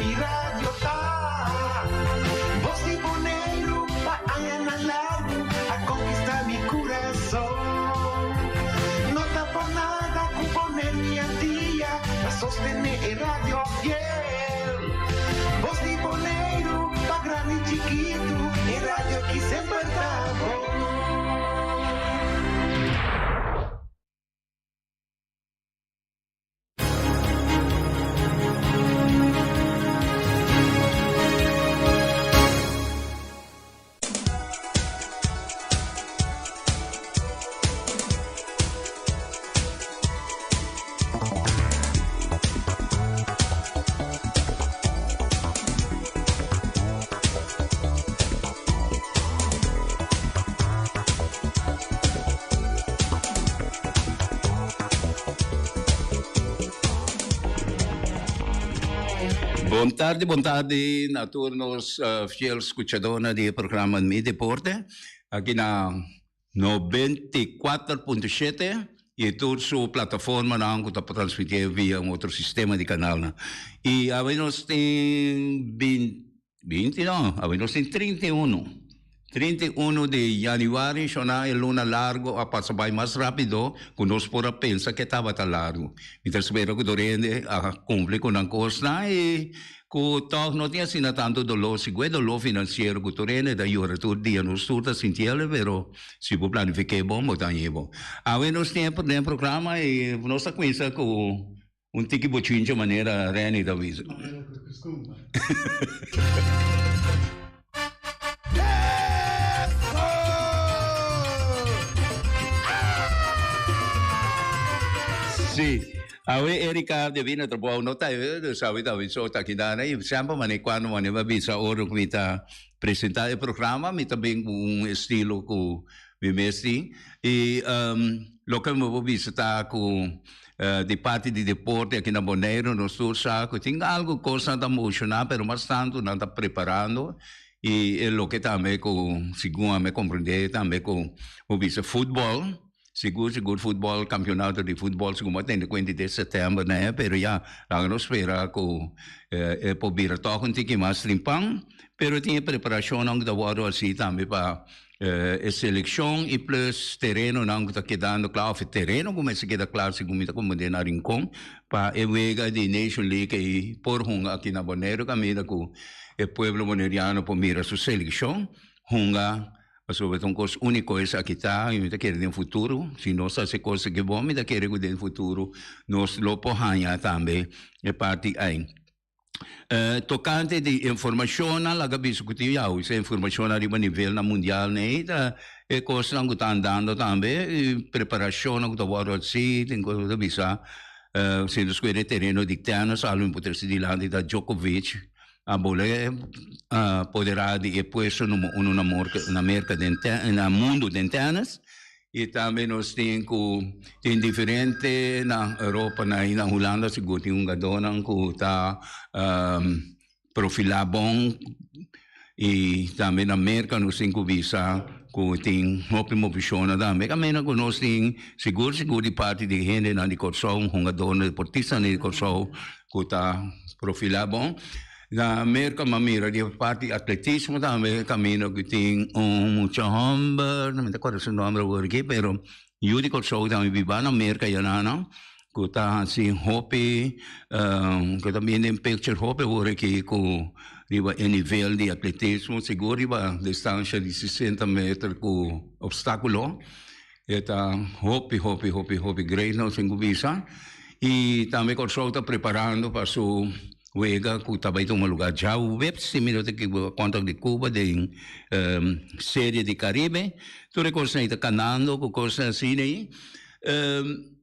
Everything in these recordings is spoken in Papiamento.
mi radio ta. Bos di Boneiru pa añanan largu a konkistá mi kurason. No ta por nada ku Boneiru i Antia ta sostené e radio fiel. Bos di Boneiru pa grandi i chikitu, e radio ki semper ta bon. Bon tardi, bon tardi na tur nos fiel scuchadornan di e programa Mi Deporte aki na 94.7 y tur su plataformanan cu ta transmiti via un otro sistema di canalnan. Y awe nos tin 20 no, awe nos tin 31. 31 di januari shona e luna largo a pasa bai mas rapido cu nos por a pensa ke tabata largo. Mi ta spera cu tur hende a cumpli cu nan cosnan y cu tog no tin asina tanto dolor, sigur e dolor financiero cu tur hende ta yora tur dia, nos tur ta sintiel, pero si bo planifica e bon bo ta haña e bon. Awe nos tin den programa y nos ta cuminsa cu Un tiki bochincha manera Renny ta bisa. Manera ta costumber. Sí. Awe Erika de bina trabou no ta dus awe ta so ta kida na i semper mane cuando mane ba bisa ora ku mi ta presenta e programa mi ta bin ku un estilo ku mi mes tin i loke mi por bisa ta ku Di parti di deporte aki na Boneiru nos tur sa ku tin algu kosnan ta moshoná pero mas tantu nan ta preparando i e loke tambe ku segun ami a komprendé tambe ku bo bisa futbòl sigur sigur futbòl kampionato di futbòl segun bo a tende kuenta di sètèmber nè pero ya laga nos spera ku e por bira tòg un tiki mas trimpan pero tin e preparashonnan ku ta wòrdu hasi tambe pa E seleccion y plus terenonan cu ta kedando cla of e tereno cu mester keda cla segun mi ta comprende na Rincon pa e wega di Nation League ey por hunga aki na Boneiru caminda cu e pueblo Boneriano por mira su seleccion hunga pasobra ta un cos unico esaki ta y mi ta kere den futuro si nos haci cos aki bon mi ta kere cu den futuro nos lo por haya tambe e parti ey. Tokante di informashonnan laga bisa ku tin yau esei informashonnan riba nivelnan mundial nei ta e kosnan ku ta andando tambe i preparashonnan ku ta wòrdu hasi tin kos ku ta bisa si nos kuer e tereno di tènis algu mi por trese dilanti ta Djokovic a bole apoderá di e puesto numero uno na na Merka den na mundu den tènis. I tambe nos tin ku tin diferente na Europa na i na Hulanda sigur tin hungadónan ku ta profilá bon i tambe na Merka nos tin ku bisa ku tin hopi movishonnan tambe. Kaminda ku nos tin sigur sigur di parti di hendenan di Kòrsou, hungadónan, deportistanan di Kòrsou ku ta profilá bon. Na Merka m'a mira di parti atletismo tambe kaminda ku tin un mucha hòmber, no mi ta kòrda su nòmber awor aki, pero yu di Kòrsou tambe biba na Merka yananan ku ta hasi hopi ku ta bini den picture hopi awor aki ku riba e nivel di atletismo sigur riba distansha di sesenta meter ku opstákulo e ta hopi hopi hopi hopi great nos tin ku bisa i tambe Kòrsou ta preparando pa su Wega ku ta bai tuma lugá djaweps, si mi no ta ekiboká, kontra di Cuba den Serie di Caribe. Tur e kosnan ei ta kanando ku kosnan asina ei.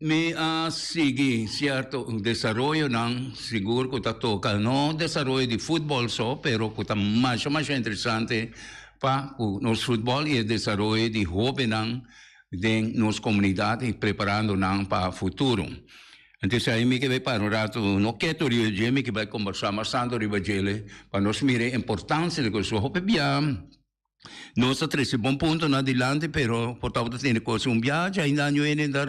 Mi a sigui sierto desaroyonan, sigur ku ta toka no desaroyo di futbòl so, pero ku ta masha masha interesante pa ku nos futbòl i e desaroyo di hóbennan den nos komunidat i preparando nan pa futuro. Antes ahí mi ke bai para un rato, no keto riba dje, mi ke bai kombersá mas tantu riba djele pa nos mira e importansia di kos. Hopi bia nos ta trese bon puntonan dilanti, pero por tabata tene kos un bia djainda año hende ta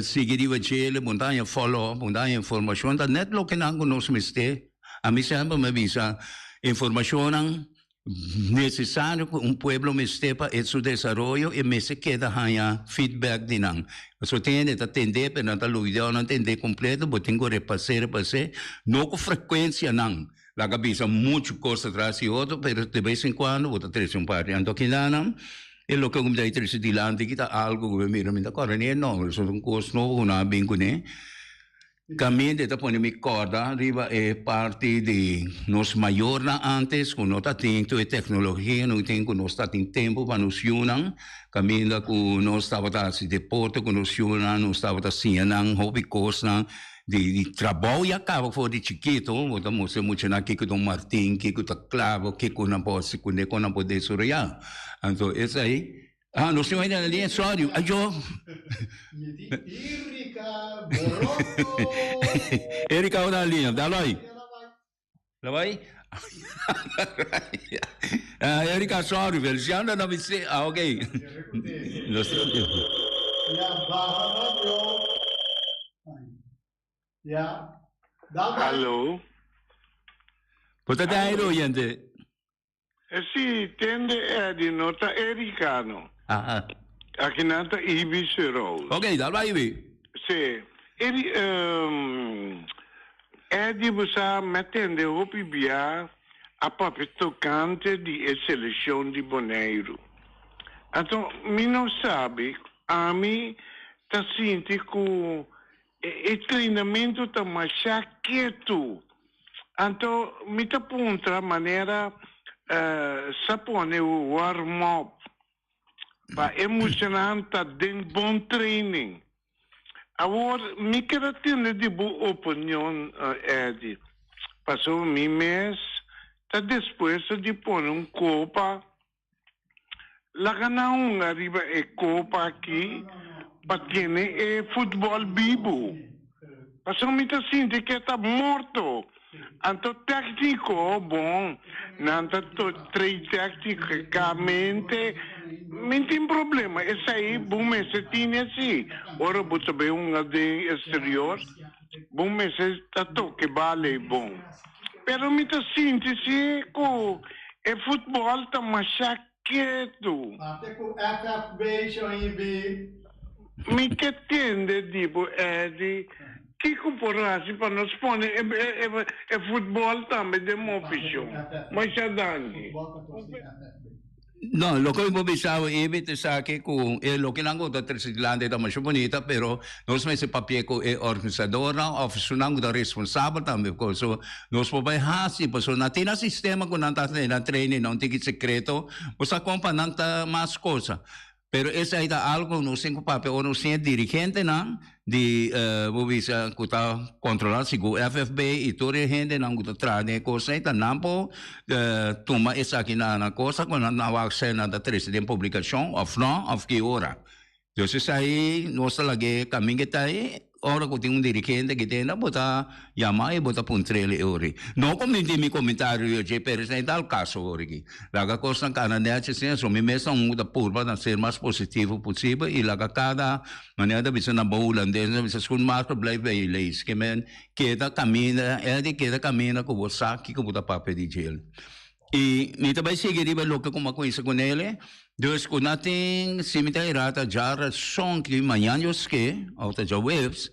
sigui riba djele, bo ta haña follow up, bo ta haña informashon, ta nèt loke nan ku nos mester. Ami semper mi a bisa informashonnan nesesario ku un pueblo mester pa e su desaroyo e mester keda haña feedback di nan. Pasobra tin hende ta tende pero nan ta lubida o nan tende kompleto bo tin ku repas'é repas'é no ku frekuensianan laga bisa muchu kos atras di otro pero de bes en kuando bo ta trese un parti. Anto kinanan e loke ku mi ta trese dilanti aki ta algu ku mi mira mi ta kòrda ni e nòmber pasobra ta un kos nobo ku nan a bin kuné. Caminda e ta pone mi corda riba e parti di nos mayornan antes cu no ta tin tur e tecnologia, no tin cu nos ta tin tempo pa nos yunan, caminda cu nos tabata haci deporte cu nos yunan, nos tabata siña nan hopi cosnan di di trabou ya caba for di chikito, bo ta mustra e muchanan kico ta un martin, kico ta clavo, kico nan por haci cune, con nan por desaroya. Anto esai. Ah, nos tin na línea, sorry. Ayo. Erika Broto. Erika na línea, dalo ahí. La bai? Ah, Erika, sorry, Feliciano na mi se. Ah, ok. Nos Ya, baja radio. Ya. Dal bai. Hallo. Bo ta den oyente. E si tende Eddie no ta Erika no. Aha. Aki nan ta Ibi Serol. Ok, dal bai Ibi. Si. Eri Eddie bo sa mi a tende hopi bia a papia tocante di e seleccion di Boneiru. Anto mi no sabi, ami ta sinti cu e trainamento ta masha ketu. Anto mi ta puntra manera sa pone warm up pa e muchanan ta den bon training. Awor mi ker a tende di bo opinion Eddie, pasobra mi mes ta dispuesto di pone un kopa laga nan hunga riba e kopa aki pa tene e futbòl bibu. Pasobra mi ta sinti ke ta morto. Anto tèkniko, bon, nan ta trei tèknikamente, mi tin problema. Esei bo mester tine si ora bo ta bai hunga den eksterior, bo mester ta toke bal ei bon. Pero mi ta sinti si ku e futbòl ta masha ketu. Papia ku FFB Shoibi. Mi ke tende di bo Eddie, kiko por hasi pa nos pone e futbòl tambe den mofishon? Masha danki. No, loke mi por bisa bo Ibi ta esaki ku e loke nan ku ta trese dilanti ta masha bunita pero nos mester papia ku e organisadornan òf esunnan ku ta responsabel tambe pasobra nos por bai hasi pasobra nan tin nan sistema ku nan ta hasi nan training nan tiki sekreto bo sa kon pa nan ta mas kosa. Pero esei ta algo ku nos tin ku papia ora nos tin e dirigentenan di bo bisa ku ta kontrolá sigur FFB i tur e hendenan ku ta traha den e kos ei ta nan por tuma esaki na nan kosa ku nan a wak sey nan ta trese den publikashon òf no òf ki ora. Dus esei nos ta lag'é kaminda ta ei. Ora ku tin un dirigente aki den bo ta yama i bo ta puntr'el e ora ei. No ku mi tin mi komentario yo dje, pero esei ta al kaso ora aki. Laga kosnan kana nèchi asina, so mi mes ta un ku ta purba na ser mas positivo posibel i laga kada, manera ta bisa na bo hulandes, nan ta bisa schoenmaker blijft bij je leest. Ke men keda kaminda, elke keda kaminda ku bo sa kiko bo ta papia di djel. I mi ta bai sigui riba loke ku mi a kuminsa ku nele. Dus ku na tin, si mi ta era ta djarason ki mañan yo ske, òf ta djaweps,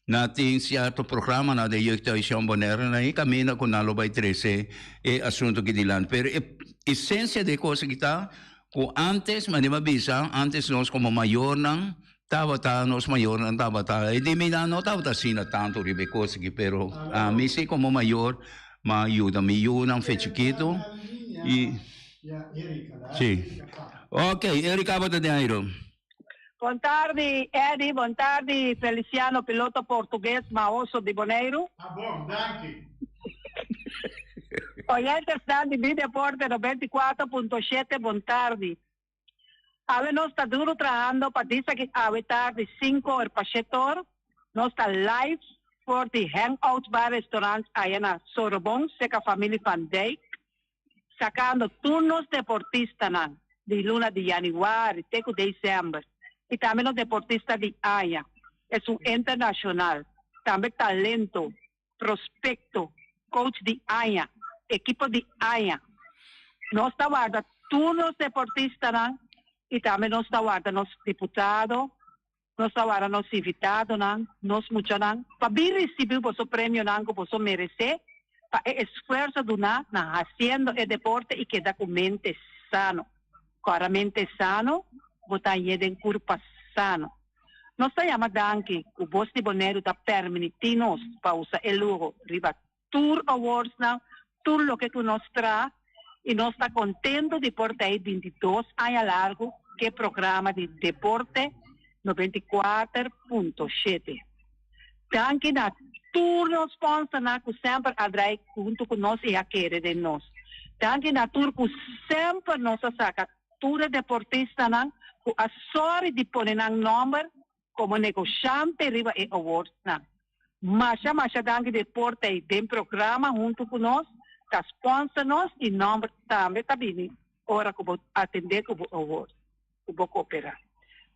na tin sierto programanan den Jeugdhuis Jong Bonaire nan e kaminda ku nan lo bai trese e asuntu aki dilanti. Pero e esensia di e kos aki ta ku ántes, manera mi a bisa, ántes nos komo mayornan tabata, nos mayornan tabata, e di mi nan no tabata asina tantu riba e kos aki, pero ami si komo mayor mi a yuda mi yunan fe chikitu i. Sí. Ok, Erika bo ta den airo. Bon tardi Eddy, bon tardi Feliciano piloto portugues maoso di Boneiru. Ah bon, danki. Oyentesnan di Mi Deporte 94.7 bon tardi. Awe nos ta duro trahando pa disaki awe tardi sinku or pa shet or nos ta live for di Hangout Bar Restaurant aya na Sorobon seka family Van Dijk sacando tur nos deportistanan di luna di januari te cu december y tambe nos deportista di aña, esun internacional, tambe talento, prospecto. Coach di aña, ekipo di aña. Nos ta warda tur nos deportistanan y tambe nos ta warda nos diputado, nos ta warda nos invitadonan, nos muchanan pa bin ricibi boso premionan cu boso merece pa e esfuerzo duna na haciendo e deporte y keda cu mente sano. Cu mente sano bo ta hañ'é den curpa sano. Nos ta yama danki ku Bos di Boneiru ta permití nos pa usa e logo riba tur awardsnan, tur loke ku nos traha i nos ta kontentu di por ta ei 22 aña largu ku e programa di Deporte 94.7. Danki na tur nos sponsornan ku semper a drai huntu ku nos i a kere den nos. Danki na tur ku semper nos a saka Tur e deportistanan ku a sòri di pone nan nòmber komo negoshante riba e awardsnan. Masha masha danki di por ta ei den programa huntu ku nos, ta sponsor nos i nòmber tambe ta bini ora ku bo atendé ku bo award, ku bo kooperá.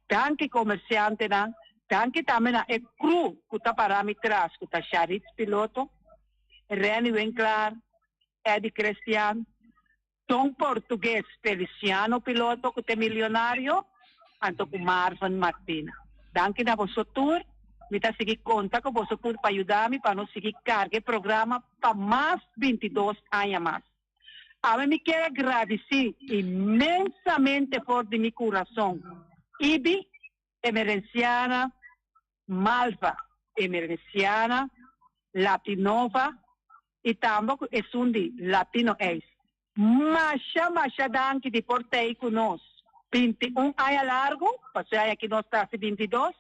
Danki komersiantenan, danki tambe na e crew ku ta pará mi tras ku ta Sharitz Piloto, Renny Winklaar, Eddy Christian, Don Portugues Feliciano Piloto ku ta e milionario, anto ku Marvin Martina. Danki na boso tur. Mi ta sigui konta ku boso tur pa yuda mi pa nos sigui karga e programa pa mas 22 aña mas. Awe mi kier a gradisí inmensamente for di mi kurason Ibi, Emerenciana, Malva, Emerenciana, Latinova y tambe cu esun di Latino Ace. Masha masha danki di por tey cu nos 21 aña largo, pasobra e aña aki nos ta haci 22,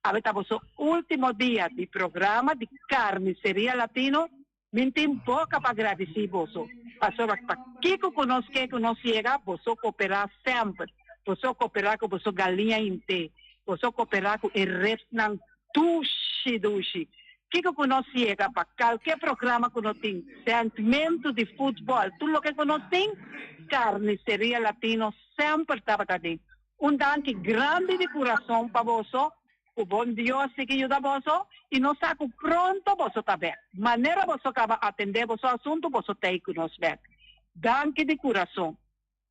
awe ta boso ultimo dia di programa di Carniceria Latino. Mi tin boca pa gradici boso, pasobra pakico cu nos ke cu nos yega, boso coopera semper. Boso coopera cu boso galiña hint'é, boso coopera cu e ribsnan dushi dushi. Kico cu nos yega pa calke programa cu no tin, sentmento di futbol, tur loke cu nos tin, Carniceria Latino semper tabata den. Un danki grandi di curason pa boso. Ku bon Dios sigui yuda boso i nos sa ku pronto boso ta bèk. Manera boso kaba atendé boso asuntu boso t'ei ku nos bèk. Danki di kurason.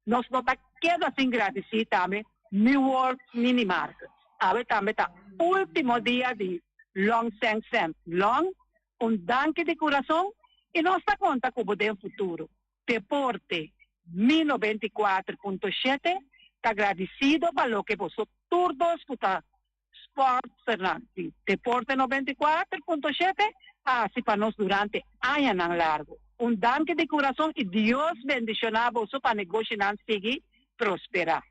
Nos no ta keda sin gradisí tambe New World Mini Market. Awe tambe ta último dia di Long Seng Sent Long. Un danki di kurason i nos ta konta ku bo den futuro. Deporte Mi 94.7 ta gradisido pa loke boso tur dos ku ta sponsornan di Deporte 94.7 a hasi pa nos durante añanan largu. Un danki di kurason i Dios bendishoná boso pa negoshinan sigui prosperá.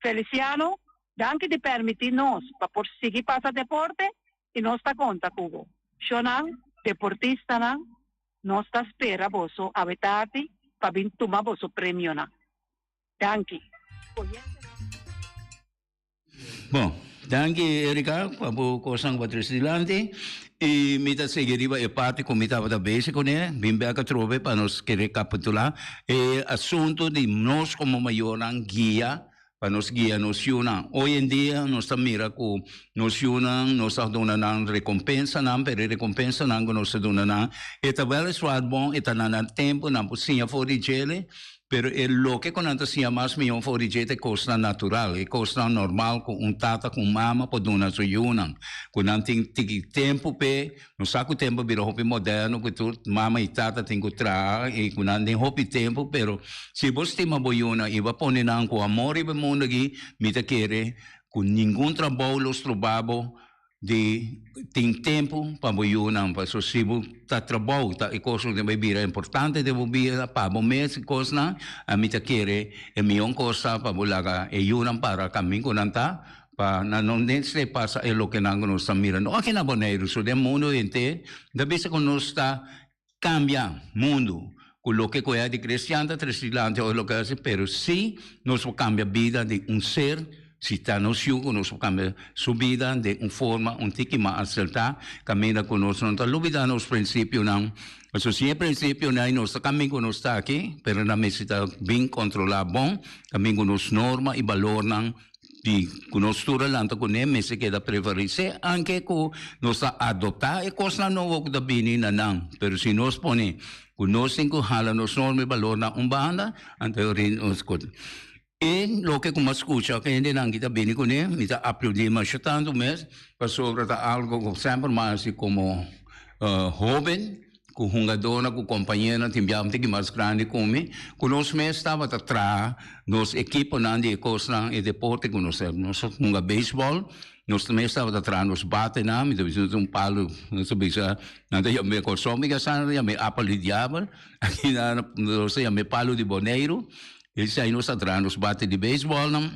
Feliciano, danki di permití nos pa por sigui pasa deporte i nos ta konta ku bo. Shonnan, deportistanan, Nos ta spera boso awe tardi pa bin tuma boso premionan. Danki. Bon, danki Erika pa bo kosnan ku bo a trese dilanti. I mi ta sigui riba e parti ku mi tabata bezig kuné, bin bek atrobe pa nos ke rekapitulá e asuntu di nos komo mayornan guia Pa nos guia nos yunan. Hoy en dia nos ta mira ku nos yunan nos ta duna nan rekompensanan, pero e rekompensanan ku nos ta duna nan e ta wèliswaar bon, e ta na nan tempu, nan por siña for di djele, pero e loke ku nan ta siña mas mihó for di dje ta e kosnan natural, e kosnan normal ku un tata ku un mama por duna su yunan, ku nan tin tiki tempu p'e. Nos sa ku tempu a bira hopi moderno ku tur mama i tata tin ku traha i ku nan den hopi tempu, pero si bo stima bo yunan i bo a pone nan ku amor riba e mundu aki, mi ta kere ku ningun trabou lo stroba bo di tin tempu pa bo yunan. Pasobra si bo ta trabou ta e kos ku ta bai bira importante den bo bida pa bo mes i kosnan, ami ta kere e mihó kos ta pa bo laga e yunan para kamin ku nan ta. Pa nan no mester pasa e loke nan ku nos ta mira. No aki na Boneiru, so den mundu henter ta bisa ku nos ta kambia mundu ku loke ku e di kristian ta trese dilanti òf loke hasi, pero si nos por kambia bida di un ser, si ta nos yu ku nos por kambia su bida den un forma un tiki mas asertá, kaminda ku nos no ta lubida nos prinsipionan. Pasobra sin e prinsipionan ei nos ta kamin ku nos ta aki, pero nan mester ta bin kontrolá bon, kamin ku nos norma i balornan. di ku nos tur a lanta kuné mester keda prevaresé anke ku nos ta adoptá e kosnan nobo ku ta bini na nan. Pero si nos pone ku nos tin ku hala nos norma i balornan un banda, anto e ora nos ku e loke ku mi a skucha ku hendenan ki ta bini kuné mi ta aplaudí masha tantu mes pasobra ta algu ku semper mi a hasi komo hóben. Ku hungadónan, ku kompañeronan tin bia un tiki mas grandi ku mi, ku nos mes tabata traha nos ekiponan di e kosnan, e deporte ku nos ta. Nos a hunga beisbòl, nos mes tabata traha nos batenan, mi ta bisa nos tin un palu, nos ta bisa, nan ta yam'é Kòrsou, mi kasa nan ta yam'é apel di diabel, aki nan nos ta yam'é palu di Boneiru, esei nos ta traha nos bate di beisbòlnan.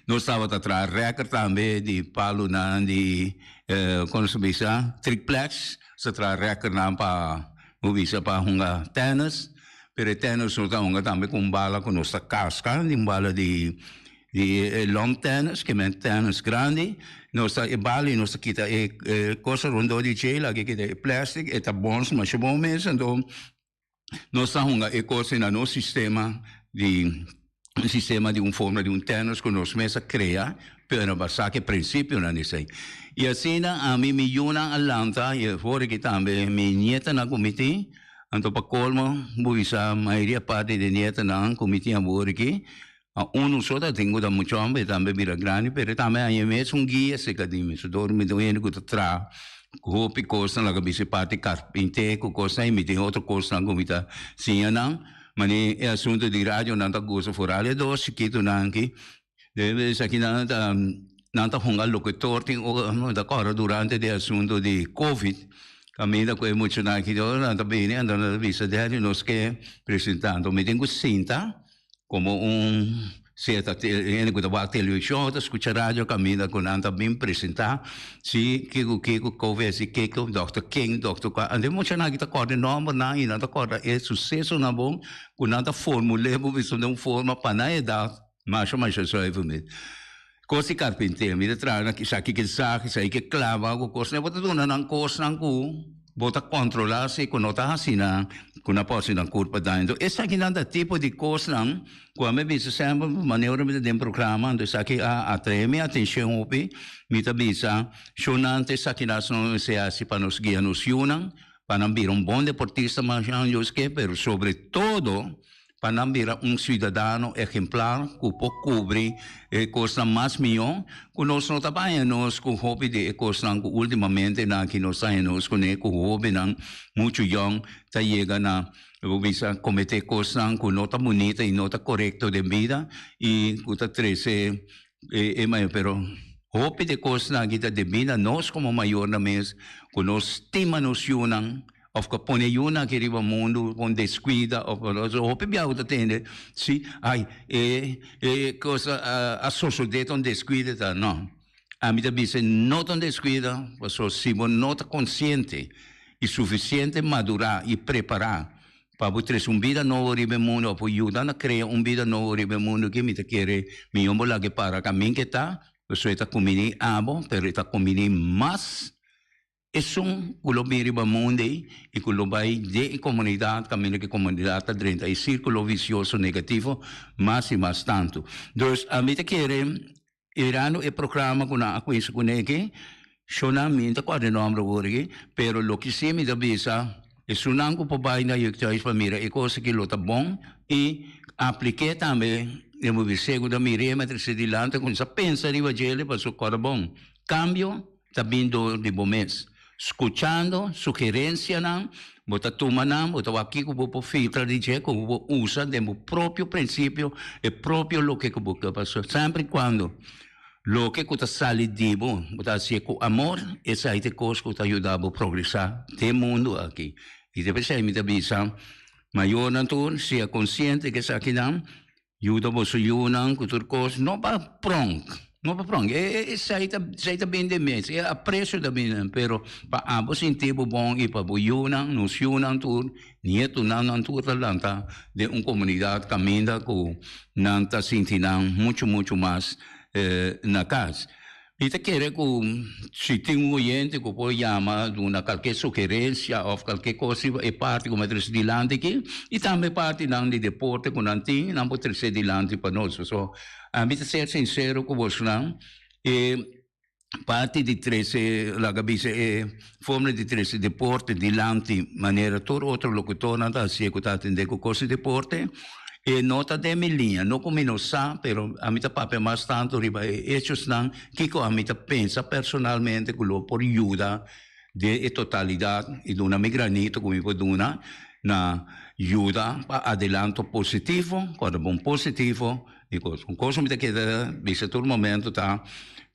Nos tabata traha record tambe di palunan di kon nos ta bisa triplex, nos ta traha recordnan pa bo bisa pa hunga tennis, pero e tennis nos ta hunga tambe ku un bala ku nos ta kaska, di un bala di di long tennis, ke men tennis grandi, nos ta e bala i nos ta kita e cosa rondó di dje, laga e kita e plastic, e ta bons masha bon mes, anto Nos ta hunga e kos na nos sistema di un sistema di un forma di un tennis ku nos mes a krea, pero basá ku e prinsipionan di esei. I asina ami mi yunan a lanta i afor aki tambe mi nietanan ku mi tin, anto pa kolmo bo bisa mayoria parti di nietanan ku mi tin awor aki, a unu so ta tin ku ta muchu homber e tambe bira grandi pero e tambe haña e mes un guia serka di mi. So dor mi ta un hende ku ta traha ku hopi kosnan laga bisa e parti karpinté ku kosnan i mi tin otro kosnan ku mi ta siña nan. Mane e asuntu di radio nan ta gusta foral e dos chikitunan aki. Den esaki nan ta nan ta hunga locutor tin ora mi ta kòrda durante di e asuntu di covid kaminda ku e muchanan aki nan ta bini anto nan ta bisa Daddy nos ke presentá. Anto mi tin ku sinta. Como un cierta hende cu ta wak television o ta scucha radio caminda cu nan ta bin presenta si kico kico covid si kico dokter ken dokter cua ante muchanan aki ta corda e nombernan y nan ta corda e sucesonan bon cu nan ta formule bo bisa den un forma pa nan edad masha masha zuiver mes. Cos di carpintero mi ta traha na esaki ke zag esaki ke clava cu cosnan bo ta duna nan cosnan cu bo ta controla si cu no ta haci nan cu nan por haci nan curpa daño enton esakinan ta tipo di cosnan cu ami a bisa semper manera ora mi ta den programa anto esaki a atrae mi atencion hopi mi ta bisa shownan ta esakinan nos mester haci pa nos guia nos yunan pa nan bira un bon deportista mas años ke pero sobre todo pa nan bira un ciudadano ejemplar cu por cubri e cosnan mas miyo cu nos no ta baña nos cu hopi di e cosnan cu ultimamente nan aki nos ta haña nos cune cu hobennan mucho yong ta yega na bo bisa comete cosnan cu no ta bunita y no ta corecto den bida y cu ta trece e mayor pero hopi di e cosnan aki ta debi na nos como mayornan mes cu nos stima nos yunan. Of ku a pone yunan aki riba mundu kon deskuida of hopi biaha bo ta tende si ai e e kos a a sosode ta un deskuida ta no ami ta bisa no ta un deskuida pasobra si bo no ta konsiente i sufisiente madurá i prepará pa bo trese un bida nobo riba e mundu of bo yuda na krea un bida nobo riba e mundu aki mi ta kere mihó bo laga e para kamin ke ta pasobra e ta kumini abo pero e ta kumini mas. Esun ku lo bin riba mundu ei i ku lo bai den e komunidat kaminda ku e komunidat ta drenta e sirkulo visioso negativo mas i mas tantu. Dus ami ta kere mirando e programa ku nan a kuinsa kuné aki, shownan mi no ta kòrda e nòmber awor aki, pero loke si mi ta bisa esunnan ku por bai na Jeugdhuis pa mira e kos aki lo ta bon i aplik'é tambe den bo bis'é ku ta mir'é mi a trese dilanti ku sa pensa riba djele pasobra kòrda bon kambio. Ta bin dor di bo mes. Skuchando sugerensianan, bo ta tuma nan, bo ta wak kiko bo por filtra di dje ku bo por usa den bo propio prinsipio, e propio loke ku bo ke. Pasobra semper i kuando loke ku ta sali di bo, bo ta hasié ku amor, esei ta e kos ku ta yuda bo progresá den mundu aki. I ta p'esei mi ta bisa mayornan tur, sea konsiente ku esakinan. Yuda boso yunan ku tur kos, no pa pronk, no pa pronk, e esei ta esei ta bin den mes, e apresio ta bin den, pero pa abo sinti bo bon i pa bo yunan, nos yunan tur, nietunan nan tur ta lanta den un komunidat kaminda ku nan ta sinti nan muchu muchu mas na kas. Mi ta kere ku si tin un oyente ku por yama duna kalke sugerensia òf kalke kos riba e parti ku mi a trese dilanti aki i tambe partinan di deporte ku nan tin nan por trese dilanti pa nos. Pasobra ami ta ser sinsero ku bosonan e parti di trese laga bisa e forma di trese deporte dilanti manera tur otro lokutornan ta hasié ku ta atendé ku kos di deporte e no ta den mi liña no ku mi no sa pero ami ta papia mas tantu riba e hechosnan kiko ami ta pensa personalmente ku lo por yuda den e totalidat i duna mi granito ku mi por duna na yuda pa adelanto positivo ku a bon positivo di kos. Un kos ku mi ta keda bisa tur momento ta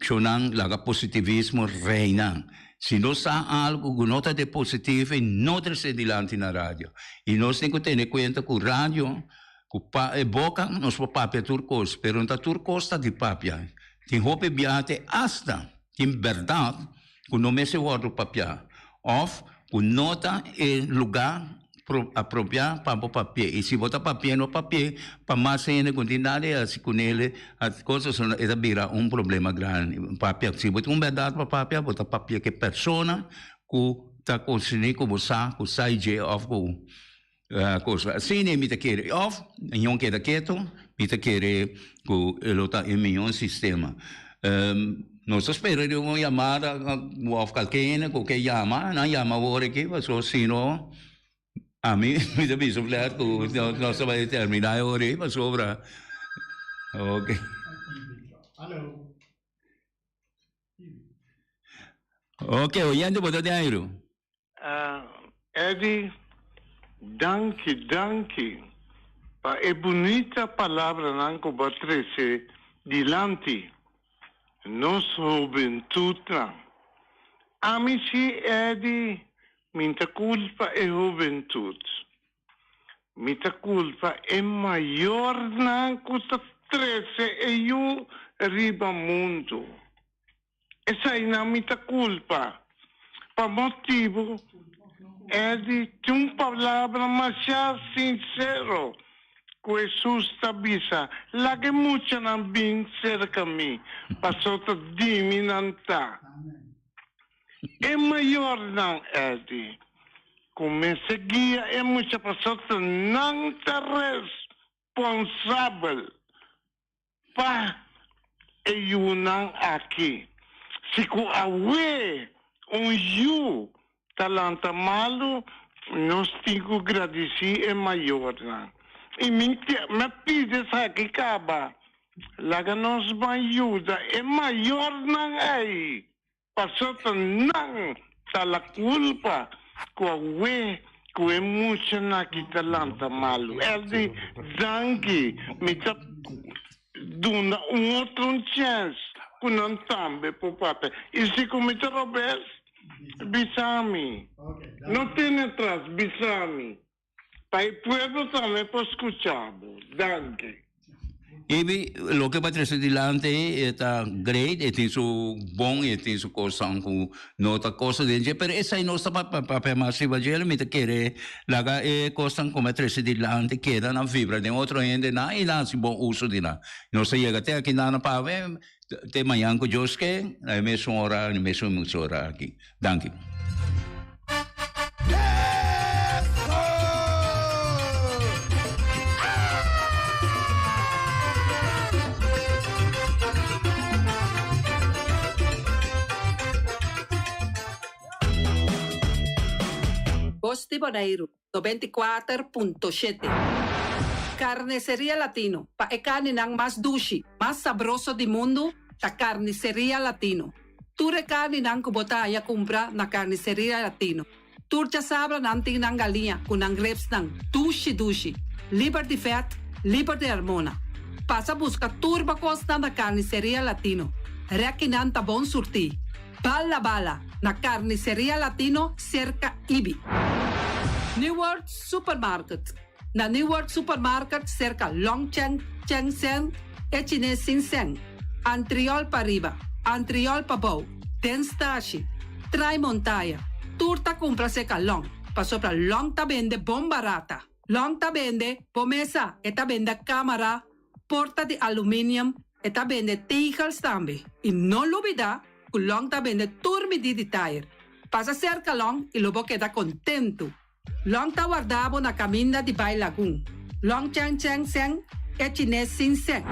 ku nan laga positivismo reina. Si nos sa algu ku no ta de positivo e no trese dilanti na radio. I nos tin ku tene kuenta ku radio ku pa e boka nos por papia tur kos pero no ta tur kos ta di papia. Tin hopi biaha te asta tin bèrdat ku no mester wòrdu papiá òf ku no ta e lugá apropiá pa bo papi'é. I si bo ta papi'é no papi'é pa mas hende ku no tin nada di hasi kuné kos asina e ta bira un problema grandi. Papia si bo tin un bèrdat pa papia bo ta papia ku e persona ku ta konserní ku bo sa ku sa dje òf ku Cosa asina mi ta kere of ñon keda keto mi ta kere ku e lo ta e mion sistema. Nos ta spera di un yamada of kalke hende ku ke yama nan yama awor aki pasobra si no ami mi ta bisa flat ku nos ta bai termina e ora ei pasobra ok. Ok oyente bo ta den airu. Eddy, danki, danki pa e bunita palabranan ku bo a trese dilanti nos hobentutnan. Ami si, Eddy, mi ta kulpa e hobentut. Mi ta kulpa e mayornan ku ta trese e yu riba mundu. Esainan mi ta kulpa. Pa motibu, Eddy tin un palabra masha sinsero ku Hesus ta bisa, Laga e muchanan bin serka mi, pasobra ta di mi nan ta. E mayornan, Eddy, ku mester guia e mucha pasobra ta nan ta responsabel. Pa e yunan aki. Si ku awe un yu ta lanta malu, nos tin ku gradisí e mayornan. I mi a pidi esaki kaba, laga nos ban yuda e mayornan ei, pasobra nan ta la kulpa ku awe ku e muchanan aki ta lanta malu. Eldi, danki, mi ta duna un otro un chèns ku nan tambe por papia. I si ku mi ta robes, bisa mi. No tene atras, bisa mi. Pa e pueblo tambe por scucha bo. Danki. Ebi, loke bo a trece dilanti e ta great, e tin su bon, e tin su cosnan cu no ta cosa den dje, pero esai no sta pa papia mas riba dje, mi ta kere laga e cosnan cu mi a trece dilanti keda nan vibra den otro hendenan y nan haci bon uso di nan. Nos ta yega te aki nan pa awe, te mañan cu Dios ke, na e mesun ora, na e mesun emisora aki. Danki. Bos di Boneiru, 94.7. Carniceria Latino, pa e carninan mas dushi, mas sabroso di mundu ta Carniceria Latino. Tur e carninan cu bo ta haya cumpra na Carniceria Latino. Tur djasabra nan tin nan galiña cu nan ribsnan dushi dushi, liber di vet, liber di hormona. Pasa busca tur bo cosnan na Carniceria Latino. Rekinan ta bon surti. Bala bala na Carniceria Latino cerca Ibi. New World Supermarket Na New World Supermarket cerca Long Cheng Cheng Seng e Chines Sin Seng, Antriol pariba, Antriol pabou, den stashi, Trai Montaya, tur ta cumpra cerca Long, pasobra Long ta bende bon barata. Long ta bende bo mesa, e ta bende camara, porta di aluminium. E ta bende tegels tambe. I no lubidá ku Long ta bende tur midí di tayer. Pasa serka Long i lo bo keda kontentu. Long ta warda bo na kaminda di bai Lagun. Long Cheng Cheng Seng e chines sin seng.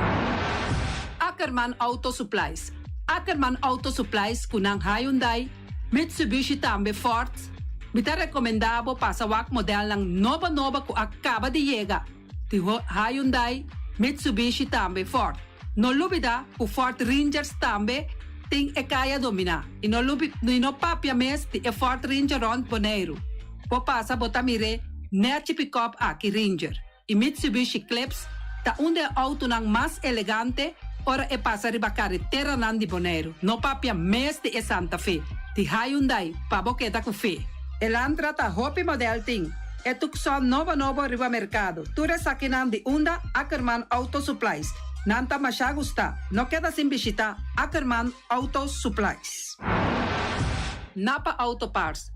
Ackerman Auto Supplies Ackerman Auto Supplies ku nan Hyundai, Mitsubishi tambe Ford. Mi ta rekomendá bo pasa wak modelnan nobo nobo ku a kaba di yega di Hyundai, Mitsubishi tambe Ford. No lubida ku Ford Rangers tambe tin e kaya dominá i no lubi i no papia mes di e Ford Ranger rònt Boneiru. Bo pasa bo ta mir'é nèchi pikòp aki Ranger i Mitsubishi Eclipse ta un di e outonan mas elegante ora e pasa riba kareteranan di Boneiru. No papia mes di e Santa Fe di Hyundai pa bo keda ku fe. Elantra ta hopi modèl tin. E Tucson nobo nobo riba merkado. Tur esakinan di unda Ackerman Auto Supplies. Nan ta masha gusta. No keda sin bishita Ackerman Auto Supplies. Napa Auto Parts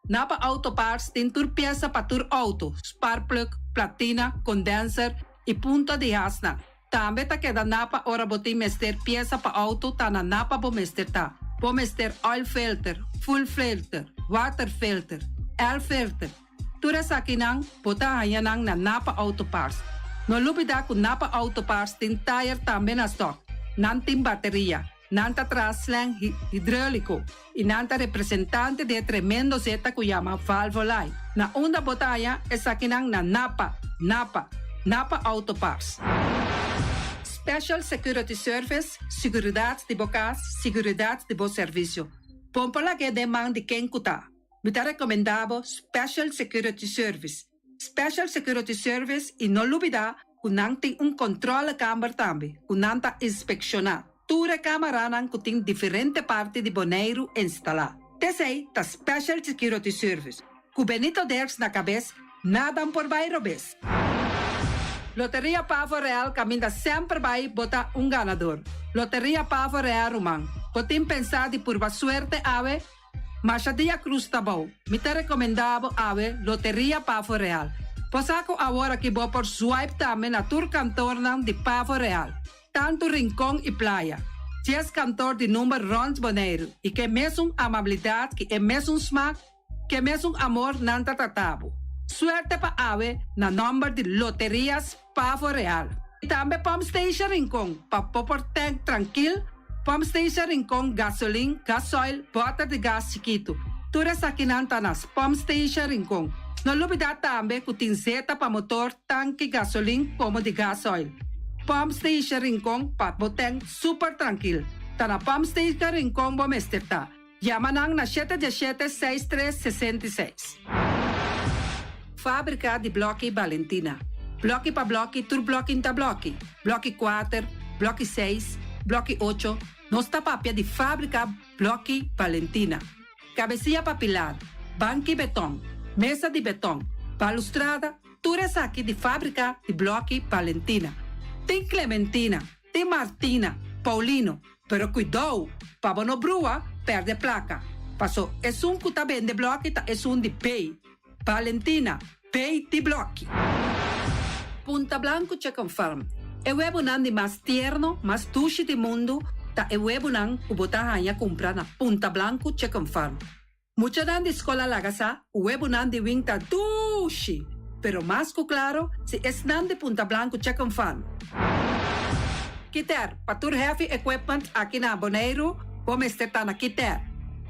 Napa Auto Parts tin tur piesa pa tur auto, sparkplug, platina, condenser y punta di hasnan. Tambe ta keda Napa ora bo tin mester piesa pa auto ta na Napa bo mester ta. Bo mester oil filter, fuel filter, water filter, air filter. Tur esakinan bo ta haña nan na Napa Auto Parts. No lubida ku Napa Auto Parts tin tayer tambe na stock. Nan tin bateria, nan ta traha slang hidroliko i nan ta representante di e tremendo zeta ku yama Valvoline. Na unda bo ta haña esakinan na Napa, Napa, Napa Auto Parts. Special Security Service, Siguridat di bo kas, siguridat di bo servisio. Bon por lag'é den man di ken ku ta. Mi ta recomenda bo Special Security Service. Special Security Service y no lubida cu nan tin un controlekamer tambe cu nan ta inspecciona tur e camaranan cu tin diferente parti di Boneiru instala. T'esey ta Special Security Service. Cu Benito Dirks na cabes nadan por bay robes. Loteria Pavo Real caminda semper bay bo ta un ganador. Loteria Pavo Real ruman. Bo tin pensa di purba suerte awe? Masha dia cruz ta bou. Mi ta recomenda bo awe Loteria Pavo Real. Bo sa cu awor aki bo por swipe tambe na tur kantornan di Pavo Real, tantu Rincon y Playa. Dies kantor di number rond Boneiru y ke mesun amabilidad ki e mesun smaak, ke mesun amor nan ta trata bo. Suerte pa awe na nomber di Loterias Pavo Real. Y tambe Pump Station Rincon pa bo por tank trankil, Pump Station Rincon gasolin, gasoil, boter di gas chikitu. Tur esakinan ta na Pump Station Rincon. No lubida tambe cu tin zeta pa motor, tanki gasolin como di gasoil. Pump Station Rincon pa bo tank super trankil. Ta na Pump Station Rincon bo mester ta. Yama nan na shete diesshete seis tres 66. Fábrika di blòki Balentina. Blòki pa blòki tur blòki n'ta blòki. Blòki kuater, blòki seis, blòki ocho, nos ta papia di fábrika blòki Balentina. Kabesia pa pilar, banki betòn, mesa di betòn, balustrada, tur esaki di fábrika di blòki Balentina. Tin Clementina, tin Martina, Paulino, Pero kuidou, pa bo no brua, pèrdè plaka. Paso esun ku ta bende blòki ta esun di Bay. Valentina, Bay di blòki. Punta Blanco Chicken Farm, E webonan di mas tierno, mas dushi di mundu ta e webonan ku bo ta haña kumpra na Punta Blanco Chicken Farm. Muchanan di skol a laga sa ku webonan di wing ta dushi, pero mas ku klaro si esnan di Punta Blanco Chicken Farm. Kiter, Pa tur heavy equipment aki na Boneiru bo mester ta na Kiter.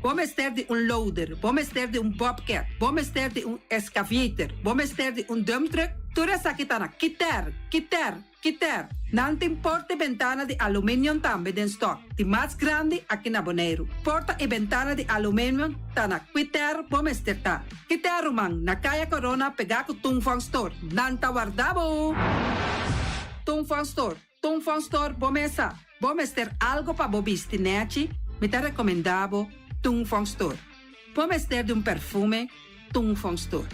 Bo mester di un loader, bo mester di un bobcat, bo mester di un excavator, bo mester di un dump truck, tur esaki ta na Kiter, Kiter! Kiter, Nan tin porta i bentana di aluminium tambe den stock, di mas grandi aki na Boneiru. Porta i bentana di aluminium ta na Kiter bo mester ta. Kiter ruman, na Kaya Corona pegá ku Tung Fong Store. Nan ta warda bo! Tung Fong Store, Tung Fong Store bo mesa. Bo mester algo pa bo bisti nechi, mi ta rekomendá bo Tung Fong Store. Bo mester di un perfume, Tung Fong Store.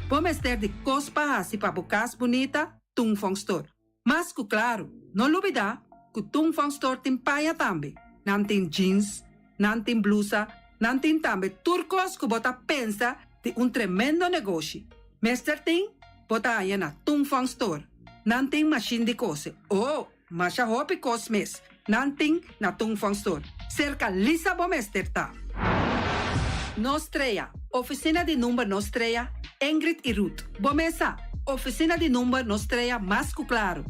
Bo mester di kos pa hasi pa bo kas bunita, Tung Fong Store. Mas ku klaru, no lubidá ku Tung Fong Store tin paña tambe. Nan tin jeans, nan tin blusa, nan tin tambe tur kos ku bo ta pensa di un tremendo negoshi. Mester tin, bo ta haña na Tung Fong Store. Nan tin mashin di kose. Oh, masha hopi kos mes. Nan tin na Tung Fong Store. Serka Lisa bo mester ta. Nos Trea, Oficina di number Nos Trea, Ingrid y Ruth. Bo mesa, Oficina di number Nos Trea mas cu claro.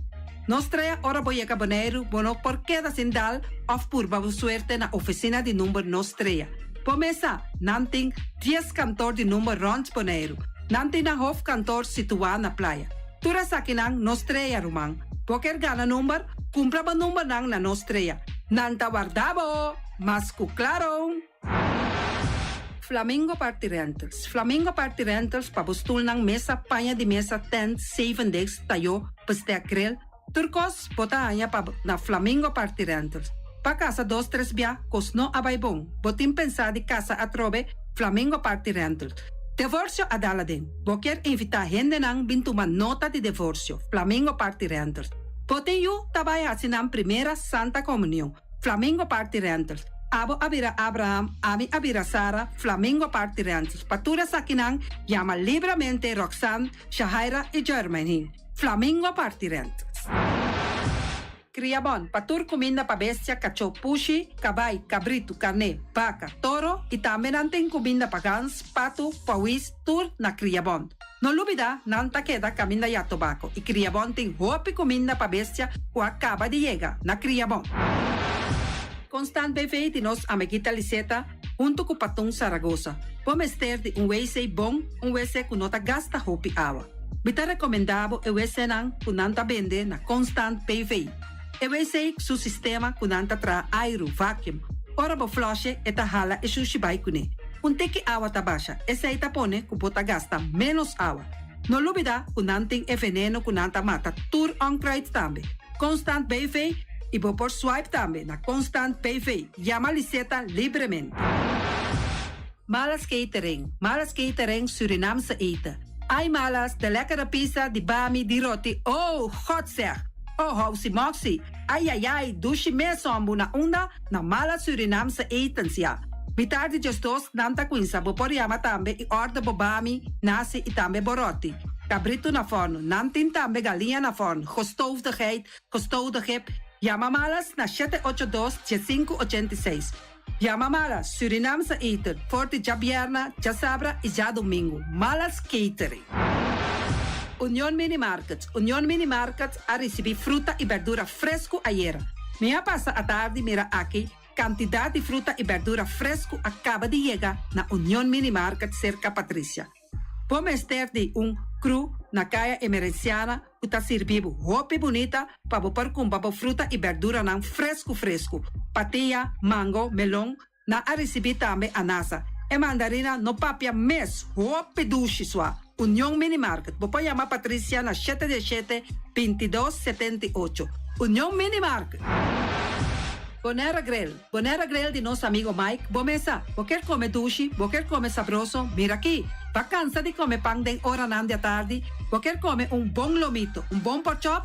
Nos Trea ora bo yega Boneiru bo no por keda sin dal of purba bo suerte na oficina di number Nos Trea. Bo mesa, nan tin dies kantoor di number rond Boneiru. Nan tin nan hoofdkantoor situa na Playa. Tur esakinan Nos Trea ruman. Bo kier gana number? Cumpra bo numbernan na Nos Trea. Nan ta warda bo! Mas cu claro! Flamingo Party Rentals Flamingo Party Rentals pa bo stulnan, mesa, paña di mesa, tent, zevendegs, tayó, bestek, grill, tur kos bo ta haña pa na Flamingo Party Rentals. Pa kasa dos tres bia kos no a bai bon, bo tin pensá di kasa atrobe, Flamingo Party Rentals. Devorsio a dal aden, bo kier invitá hendenan bin tuma nota di devorsio, Flamingo Party Rentals. Bo tin yu ta bai hasi nan primera Santa Komunion, Flamingo Party Rentals. Abo a bira Abraham, ami a bira Sara, Flamingo Party Rentals. Pa tur esakinan, yama libramente Roxanne, Shahaira y Jermaine. Flamingo Party Rentals. Kriabon, pa tur kuminda pa bestia, kachó, pushi, kabai, kabritu, karné, baka, toro y tambe nan tin kuminda pa gans, patu, pawis, tur na Kriabon. No lubida, nan ta keda kaminda ya tobako i Kriabon tin hopi kuminda pa bestia ku a kaba di yega na Kriabon. Constant BV di nos amiguita Liseta huntu ku Patun Saragosa. Bo mester di un wc bon, un wc ku no ta gasta hopi awa. Mi ta rekomendá bo e wcnan ku nan ta bende na Constant BV. E wc su sistema ku nan ta traha airu, vacuum. Ora bo flush'e e ta hala e shushi bai kuné. Un tiki awa ta basha, esei ta pone ku bo ta gasta ménos awa. No lubidá ku nan tin e veneno ku nan ta mata tur onkruid tambe. Constant BV i bo por swipe tambe na Constant BV. Yama Liseta libremente. Malas Catering, Malas Catering Surinaamse eten. Ai Malas, de lekkere pizza, di bami, di roti, oh, God zeg! Oh, housi moxi, ai ai ai, dushi mes hombu na unda? Na Malas Surinaamse etens, ya. Mitar di djesdos nan ta cuinsa, bo por yama tambe y order bo bami, nasi y tambe bo roti. Cabrito na forno, nan tin tambe galiña na forno, gestoofde geit, gestoofde gip, yama Malas na shete ocho dos, diesinku ochenta i seis. Yama Malas Surinaamse eten for di djabierna, djasabra y djadomingo. Malas Catering. Union Mini Market Union Mini Market a ricibi fruta y berdura fresco ayera. Mi a pasa atardi mira aki cantidad di fruta y berdura fresco a caba di yega na Union Mini Market cerca Patricia. Bo mester di un cru na Caya Emerenciana cu ta sirbi bo hopi bunita pa bo por cumpra bo fruta y berduranan frescu frescu. Patia, mango, melon, nan a ricibi tambe anasa. E mandarina no papia mes, hopi dushi sua. Union Mini Market, bo por yama Patricia na shete dieshete, bintidos, setenta i ocho. Union Mini Market! Bonera Grill, Bonera Grill di nos amigo Mike, bo mesa, bo kier come dushi, bo kier come sabroso, mira aki! Ba cansa di come pan den oranan di atardi, bo kier come un bon lomito, un bon porkchop?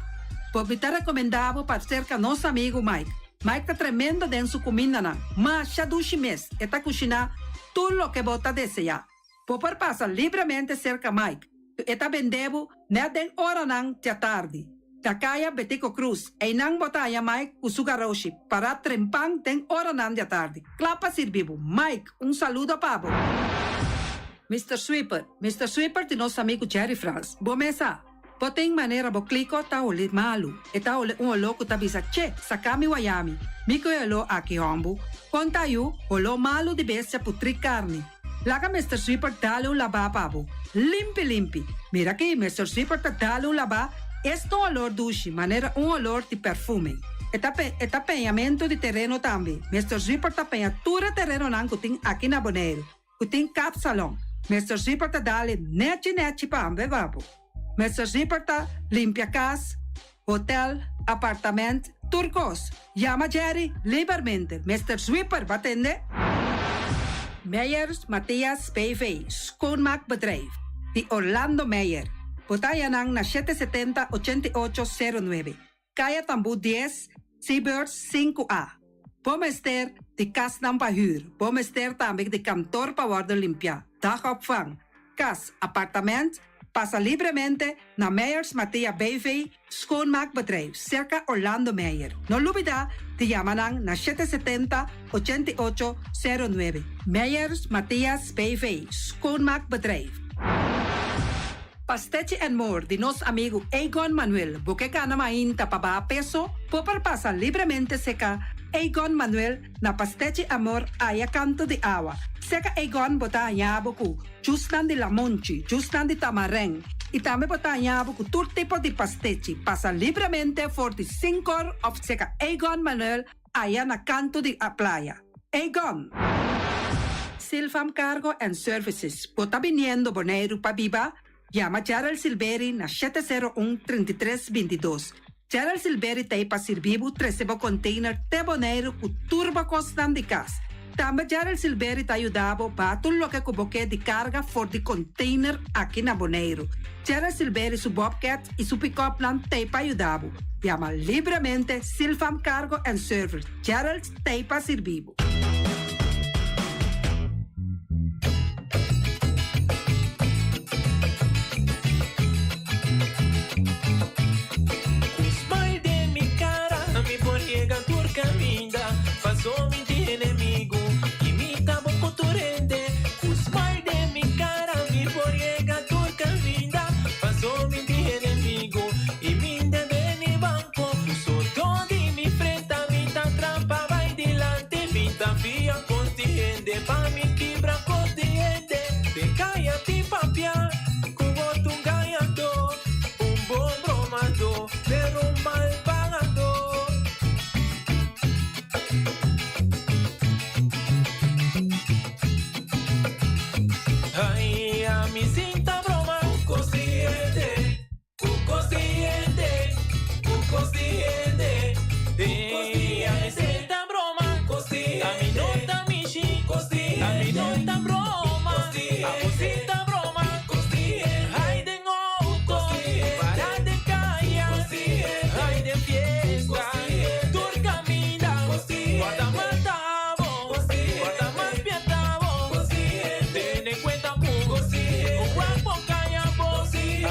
Bo mi ta recomenda bo pa cerca nos amigo Mike. Mike ta tremendo den su cumindanan, masha dushi mes, e ta cushina tur loke bo ta desea. Bo por pasa libremente serka Mike, ku e ta bende bo nèt den oranan djatardi. Ta kaya Betico Cruz, einan bo ta haña Mike ku su garoshi pará trempan den oranan djatardi, kla pa sirbi bo. Mike, un saludo pa bo. Mister Sweeper, Mister Sweeper di nos amigu Jerry Frans. Bo mesa. Bo tin manera bo kliko ta holi malu. E ta holi un oló ku ta bisa, Che, saka mi wayami. Mi ku e oló aki hòmbu. Kon ta yu, holó malu di bestia putrí karni. Laga Mister Sweeper dale un labá pa bo. Limpi limpi. Mira aki, Mister Sweeper ta dale un labá, esta un olor dushi, manera un olor di perfume. E ta e ta peñamentu di tereno tambe. Mister Sweeper ta peña tur e terenonan ku tin aki na Boneiru. Ku tin kapsalon. Mister Zipper ta dale nechi nechi pa hamber babo. Mister Zipper ta limpia kas, hotel, apartament, tur kos. Yama Jerry libermente. Mister Zwipper ba tende? Meyers Mathias BV, Schoonmaakbedrijf, di Orlando Meyer. Bo ta haña nan na shete setenta ochenta i ocho sero nuebe. Kaya Tambú dies, Seabirds sinku A. Bo mester di kasnan pa hür. Bo mester tambe di kantor pa wòrdu limpiá, dagopvang, kas, apartament. Pasa libremente na Meyers Mathea BV Schoonmaakbedrijf, serka Orlando Meyer. No lubida di yama nan na 770 88 09. Meyers Matheas BV Schoonmaakbedrijf. Pastechi and More di nos amigu Egon Manuel. Bo ke gana mainta pa baha peso? Bo por pasa libremente seka Egon Manuel na Pastechi Amor aya kanto di awa. Seka Egon bo ta haña bo ku jusnan di lamonchi, jusnan di tamarèn i tambe bo ta haña bo ku tur tipo di pastechi. Pasa libremente for di sinkor òf seka Egon Manuel aya na kanto di a playa. Egon! Silvam Cargo and Services, Bo ta biniendo Boneiru pa biba? Yama Gerald Silberi na 701 33 22. Gerald Silberi ta ei pa sirbi bo trese bo container te Boneiru ku tur bo kosnan di kas. Tambe Gerald Silberi ta yuda bo baha tur loke ku bo ke di karga for di container aki na Boneiru. Gerald Silberi su bobcat i su pick-upnan ta ei pa yuda bo. Yama libremente Silvam Cargo and Service. Gerald ta ei pa sirbi bo. Ku smile den mi cara mi por yega tur caminda Paso mi tin enemigo y mi ta bon cu tur hende Ku smile den mi cara mi por yega tur caminda Paso mi tin enemigo y mi debe ni banco Ku soto di mi frenta mi ta trampa bai dilanti Mi ta fia cos di hende pa mi kibra cos di hende Den caya tin papia cu bo ta un gañador Un bon bromador pero un mal pagador. Ay, ami sin ta broma. Cu cos di hende, cu cos di hende, cu cos di hende, cu cos di hende. Ami sin ta broma, ami no ta mishi, ami no ta broma, abo sin ta broma. Ay den auto, para den caya, ay den fiesta, tur caminda, guarda mata bo, guarda mas piata bo, tene cuenta cu wak bo caya bo,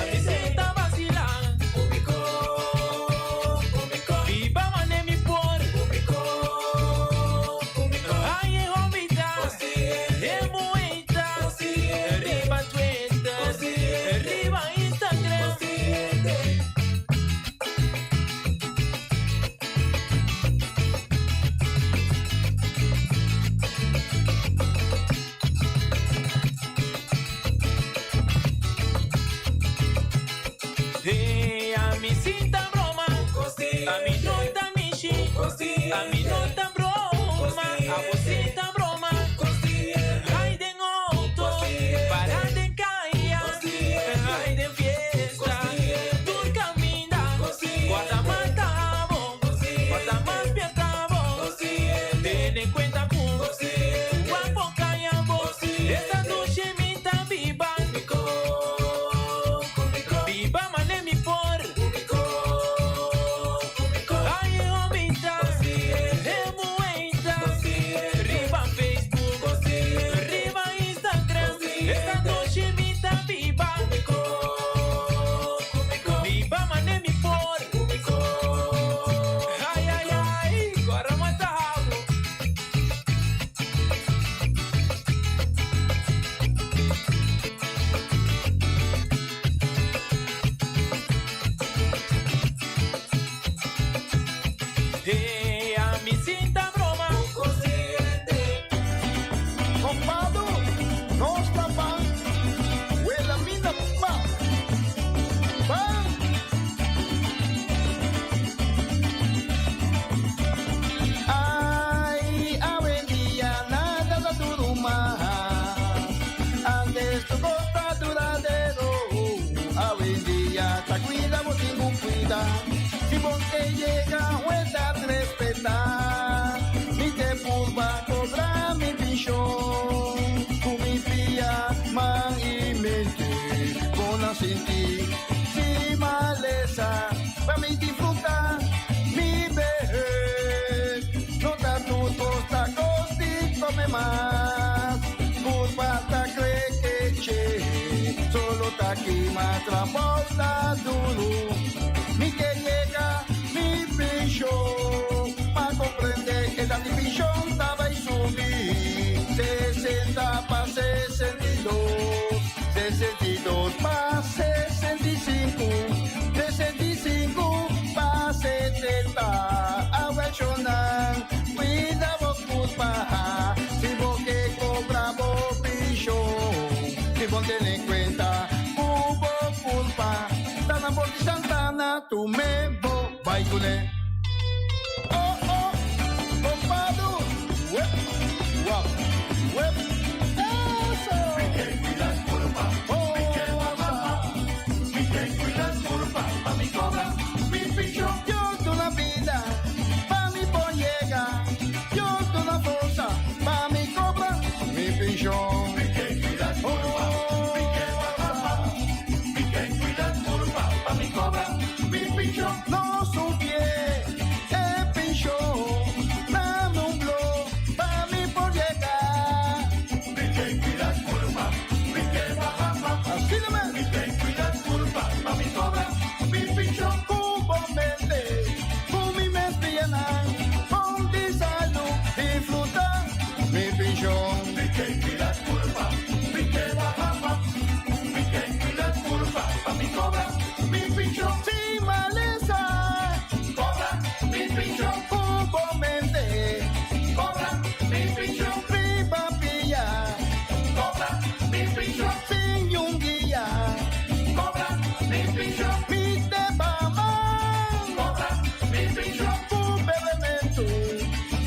ami sin ta vacila. Biba mane mi por, ay e hobita, e muita, riba Twitter, riba Instagram. Hey, ami sin ta broma, ami no ta mishi, ami no ta broma, abo sin ta broma. Ay den auto, para den caya, ay den fiesta, tur caminda, guarda mata bo, guarda mas piata bo, tene cuenta cu wak bo caya bo, esta noche mi ta biba, biba mane mi por, ay e homita, e mueita, riba Facebook, riba Instagram, esta noche mi ta biba, biba mane mi por, ay ay ay, guarda mata bo. Hey, ami sin ta broma. Kompado, nos ta ban, Wilhelmina pa. Ban! Ay, awendia nada ta duru mas. Antes tur kos ta duradero. Awendia ta kuida bo tin ku kuida. Si bo ke yega un edat respetá. Mi ke purba kobra mi penshon. Ku mi pia, man i mente. Kon a sinti si malesa. Pa mi disfrutá mi behes. No ta tur kos ta kos di kome mas. Kurpa ta krekeche. Solo ta kima. trabou ta duru. Mi ke yega mi penshon. M'a komprendé edat di penshon ta bai subi. 60 pa 62, 62 pa 65, 65 pa 70. Awèl shonnan, kuida bo kurpa. Si bo ke kobra bo penshon, si bo tene kuenta ku bo kurpa, ta na bort di Santana, tum'é bo bai kuné. Oh oh, kompadu, wep, wap, wep, eso. Mi ke kuida kurpa, mi ke wapa, mi ke kuida kurpa, pa mi kobra mi penshon. Dios duna bida, pa mi por yega. Dios duna forsa, pa mi kobra mi penshon. Mi ke kuida kurpa, mi ke wapa, mi ke kuida kurpa, pa mi kobra mi penshon. No subié e penshon, na un blo, pa mi por yega. Mi ke kuida kurpa, mi ke wapa, asina mes. Mi ke kuida kurpa, pa mi kobra mi penshon. Ku bo mente, ku mi mes pianan, bon di salú, disfrutá mi penshon. Mi ke kuida kurpa, mi ke wapa, mi ke kuida kurpa, pa mi kobra mi penshon. Sin malesa, kobra mi penshon. Ku bo mente, kobra mi penshon. Riba pia, kobra mi penshon. Sin un guia, kobra mi penshon. Mi te man, kobra mi penshon. Ku bebementu,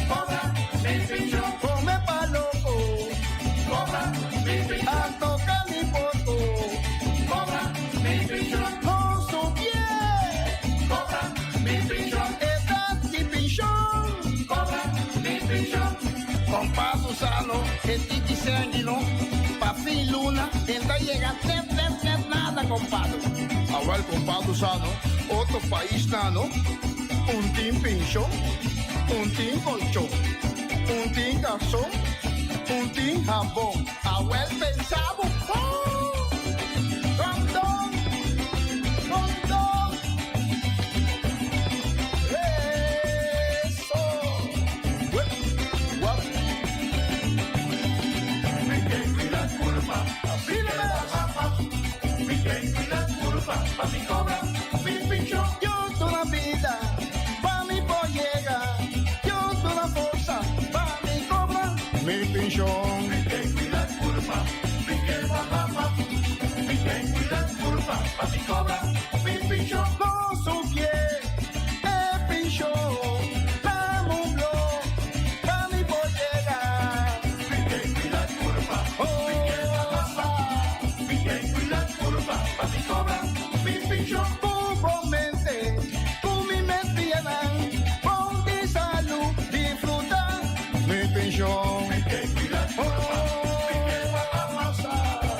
kobra mi penshon. Kome pa loko, kobra mi penshon. Anto kani porko, kobra mi penshon. No subié, kobra mi penshon. Edat di penshon, kobra mi penshon. Kompadu sa no, e tiki sèn no, pa fin luna, e n' ta yega net net net nada kompadu. Awèl kompadu sa no, otro paisnan no, un tin penshon, un tin kolchon, un tin karson, un tin habon. Awèl pensa bo bon! Rondon! Rondon! Eso! Wep, wap. Mi ke kuida kurpa, mi ke wapa, mi ke kuida kurpa, pa mi kobra mi penshon. Dios duna bida, pa mi por yega. Dios duna forsa, pa mi kobra mi penshon. Mi ke kuida kurpa, mi ke wapa, mi ke kuida kurpa, pa mi kobra mi penshon. No subié e penshon, na un blo, pa mi por yega. Mi ke kuida kurpa, mi ke wapa, mi ke kuida kurpa, pa mi kobra mi penshon. Ku bo mente, ku mi mes pianan, bon di salú, disfrutá mi penshon. Mi ke kuida kurpa, mi ke wapa,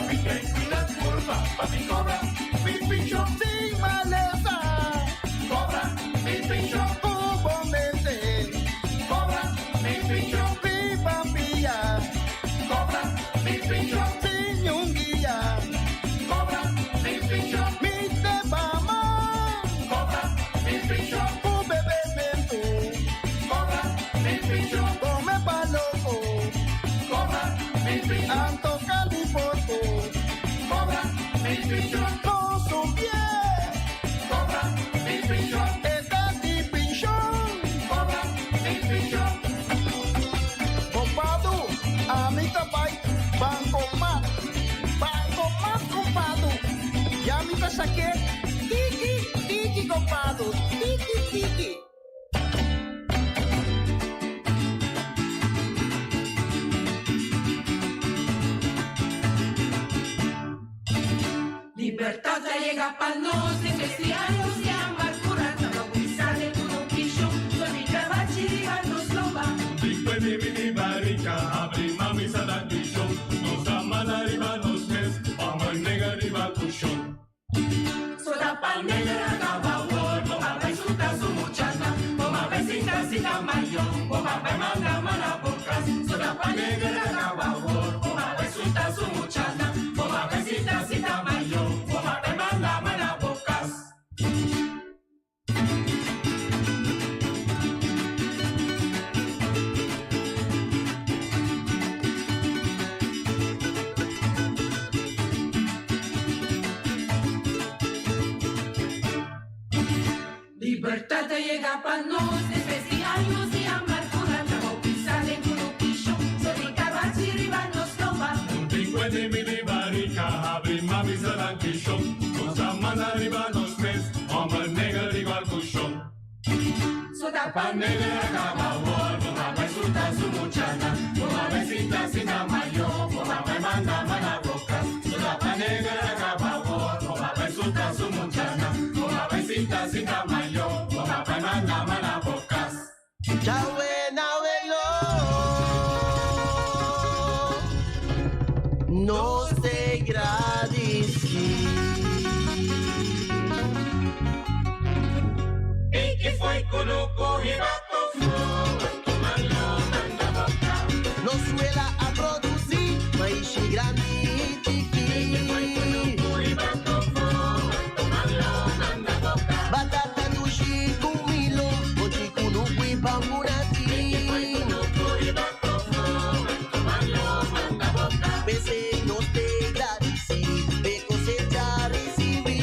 mi ke kuida kurpa, pa mi kobra mi penshon. Sin malesa, kobra mi penshon. Ku bo mente, kobra mi penshon. Riba pia, kobra mi penshon. Sin un guia, kobra mi penshon. Mi te man, kobra mi penshon. Ku bebementu, kobra mi penshon. Kome pa loko, kobra mi penshon. Anto kani porko, kobra mi penshon. No subié, kobra mi penshon. Edat di penshon, kobra mi penshon. Kompadu, ami ta bai Bankomat. Bankomat, kompadu. Ya mi ta sak'é tiki, tiki, kompadu. Tiki, tiki. Libertad a yega pa nos, especial nos llama curata, bautizar de tu picho, soy trabachi riba nos lomba. Big mini barrica, abri mami sa da dishon. Nos amana riba nos mes, pa nega riba kushon. Soda pa negra gabawor, bo bai suta su muchana, bo bai sinta sinta mayo, bo bai manda mana bocas. Soda pa negra gabawor, bo bai suta su muchana, bo bai sinta sinta mayo, bo bai manda Libertad a yega pa nos despues di años di amargura Trabou pisa den Cunuquisho So di cabachi riba nos lomba. Un tinkuenti mini barika habri mami sa danki shon Nos a manda riba nos mes homber neger igual ku shon. So ta Pa neger a kaba wor bo a bai suta su muchanan Bo a bai sinta sinta mayo bo a bai manda mana bo kas So ta pa neger a kaba wor bo a bai suta su muchanan Bo a bai sinta sinta mayo bo a bai manda mana bo kas. Chawe nawe lo Nos te gradici. Nos suela a produci maishi grandi y chiki. Batata dushi cu milo, bochi cunucu y pamburati. P'esey nos te gradici, p'e cosecha ricibi.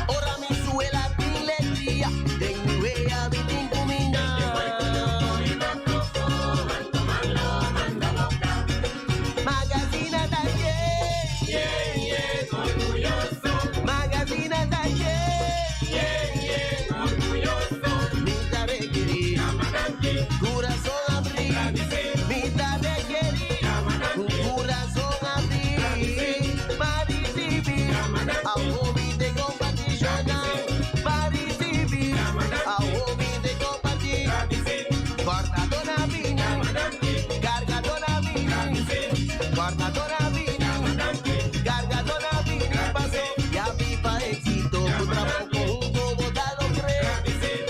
Ora mi suela tin legria, den mi wea mi tin cuminda. Magazina ta yen, yen, yen, orguyoso. Magazina ta yen, yen, yen, orguyoso. Mi ta rekerí, curazon abrí. Mi ta rekerí, cu curazon abrí. Pa ricibi, awo mi te compartí shonnan. Pa ricibi, awo mi te compartí. Corta dona bini, carga dona bini, corta dona bini, carga dona bini, paso ya pipa éxito, cu trabou conhunto bo ta logr'é.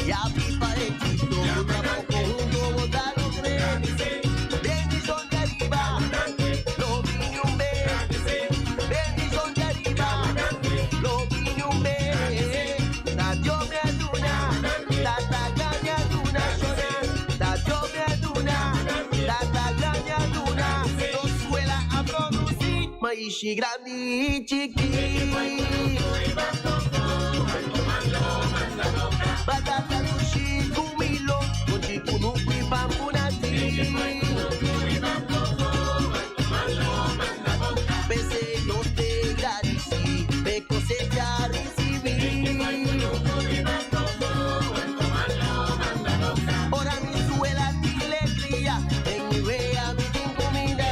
Ya pipa éxito, cu trabou conhunto bo ta logr'é. Bendicion di ariba, lo bini un bes. Bendicion di ariba, lo bini un bes. Ta Dios mi a duna, Tata grandi a duna, shona. Ta Dios mi a duna, Tata grandi a duna. Nos suela a produci maishi grandi y chiki. Batata dushi cu milo, bochi cunucu y pampunati. P'esey nos te gradici, p'e cosecha ricibi. Ora mi suela tin legria, den mi wea mi tin cuminda.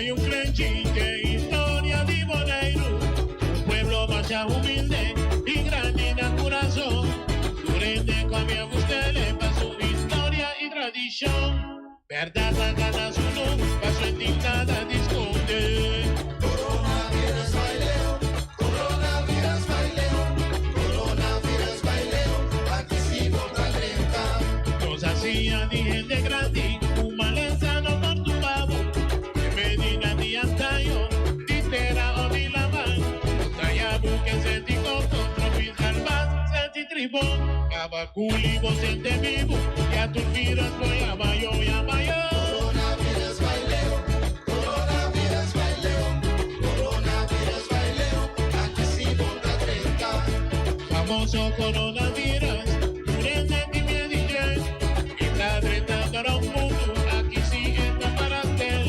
Ai un krenchi dje historia di Boneiru, un pueblo masha humilde i grandi na kurason. Tur hende ku a bia busk'é pa su historia i tradishon. Bèrdat a gana su lus, paso e tin nada di skonde. Coronavirus baileo, coronavirus baileo, coronavirus baileo, aki si bo ta drenta. Nos a siña di hende grandi ku malesa no por tumba bo. E medida di antaño, di tera o di laman, no ta yabu ke senti koko, tropical bas, senti tribon. Kaba kuli bo sente bibu, ya tur virus bo yama yo, yama yo. Coronavirus baileo, coronavirus baileo, coronavirus baileo, aki si bo ta drenta. Famoso coronavirus, tur hende tin miedu di dje. E ta drentando rònt mundu, aki si e ta para stel.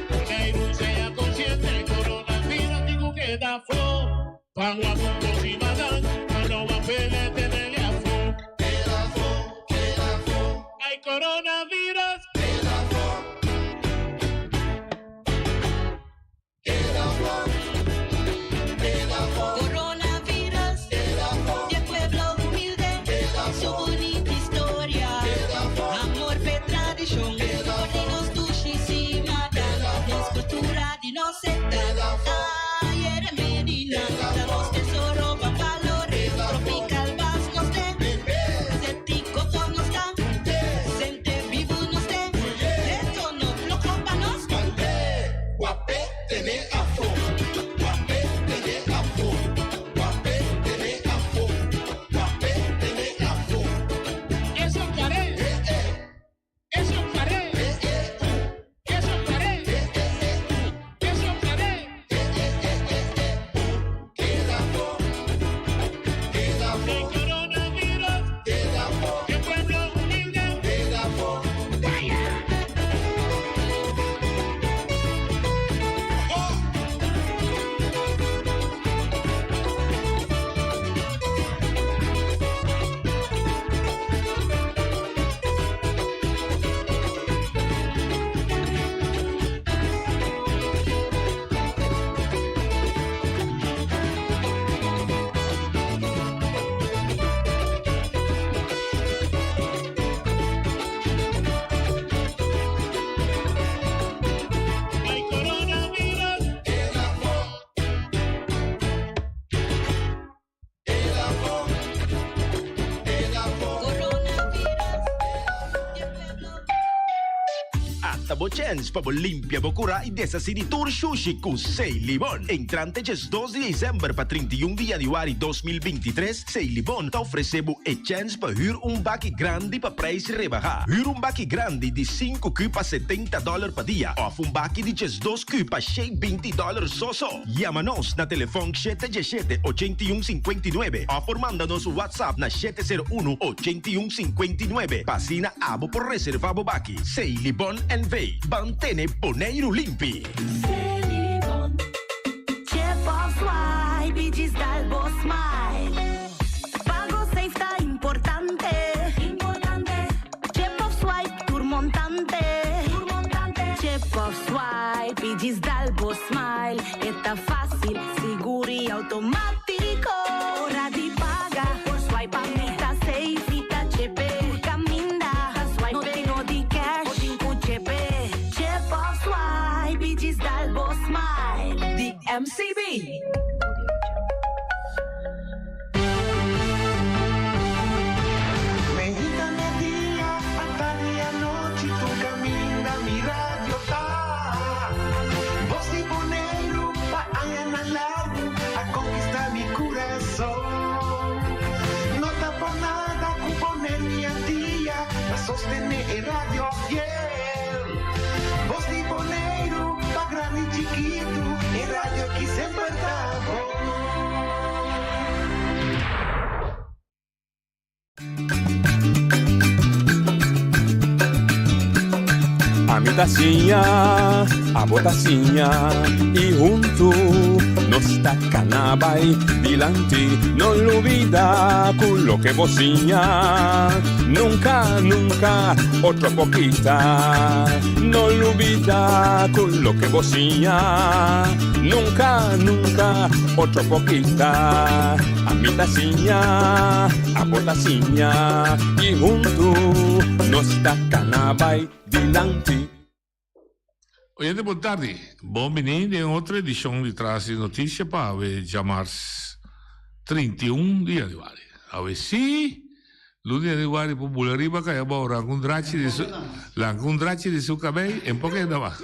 Boneiru sea konsiente, coronavirus tin ku keda afó. Ban wak un kos i madan, pa no a pele tenele afó. Keda afó, keda afó. Ai coronavirus. Keda afó. Keda afó, keda afó. Coronavirus. Keda afó. Di e pueblo humilde. Keda afó. Su bunita historia. Keda afó. Amor p'e tradishon. Keda For di afó. nos dushi simadan. Keda afó. Nos kultura di nos seta. Keda afó. Ay, ere Medina. Keda Ta afó. nos tesoro pa balor'é. Keda afó. Tropical Bus nos te. Bebé. Senti koko nos ta. Junté. Sente bibu nos te. Oye. Eto no floho pa nos. Mandé. Guapé tene afó. Guapé tene afó. Guapé tene afó. Guapé tene afó. Eso paré. Eh, eh. Eso paré. Eh, eh, u. Eso paré. Eh, eh, eh, u. Eso paré. Eh, eh, eh, eh, eh, u. Keda afó. Keda afó. El coronavirus. Keda afó. El pueblo humilde. Keda afó. Ay, coronavirus. Keda afó. Keda afó. Keda afó. Coronavirus. Di e pueblo. Ata bo chèns pa bo limpia bo kurá i deshasí di tur shushi ku Seilibon. Entrante 12 di desèmber pa 31 di yanüari 2023, Seilibon ta ofresé bo e chèns pa hür un baki grandi pa preis rebahá. Hür un baki grandi di sinku kü pa 70 dòler pa dia òf un baki di 12 kü pa 120 dòler so so. Yama nos na telefòn 717 81 59 òf por manda nos un WhatsApp na 701 81 59 pa asina abo por reservá bo baki. Seilibon NV. Ban tene Boneiru limpi. Selibon. Chip of swipe i djis dal bo smile. Pago safe ta importante. Importante. Chip of swipe tur montante. Tur montante. Chip of swipe i djis dal bo smile. E ta fásil, sigur i outomátiko. Ora di paga, por swipe mi ta safe, mi ta chepe. Tur kaminda, swipe no tin nodi cash, bo tin ku chepe. Chip of swipe i djis dal bo smile. Di MCB. Mainta mèrdia, atardi anochi, tur kaminda mi radio ta. Bos di Boneiru, pa añanan largu, a konkistá mi kurason. No ta por nada ku Boneiru i Antia ta sostené e radio fiel. Bos di Boneiru, pa grandi i chikitu, e radio aki semper ta bon. Ami ta siña, abo ta siña i huntu nos ta kana bai dilanti. No lubida ku loke bo siña nunka, nunka otro por kita. No lubida ku loke bo siña nunka nunka otro por kita. Ami ta siña, abo ta siña i huntu nos ta kana bai dilanti. Oyente bon tardi, bon bini den otro edishon di Tras di Notisia pa awe djamars 31 di januari. Awe si luna di januari por bula riba kai abou ranka un drachi di su lanka un drachi di su kabei en poco hende mas.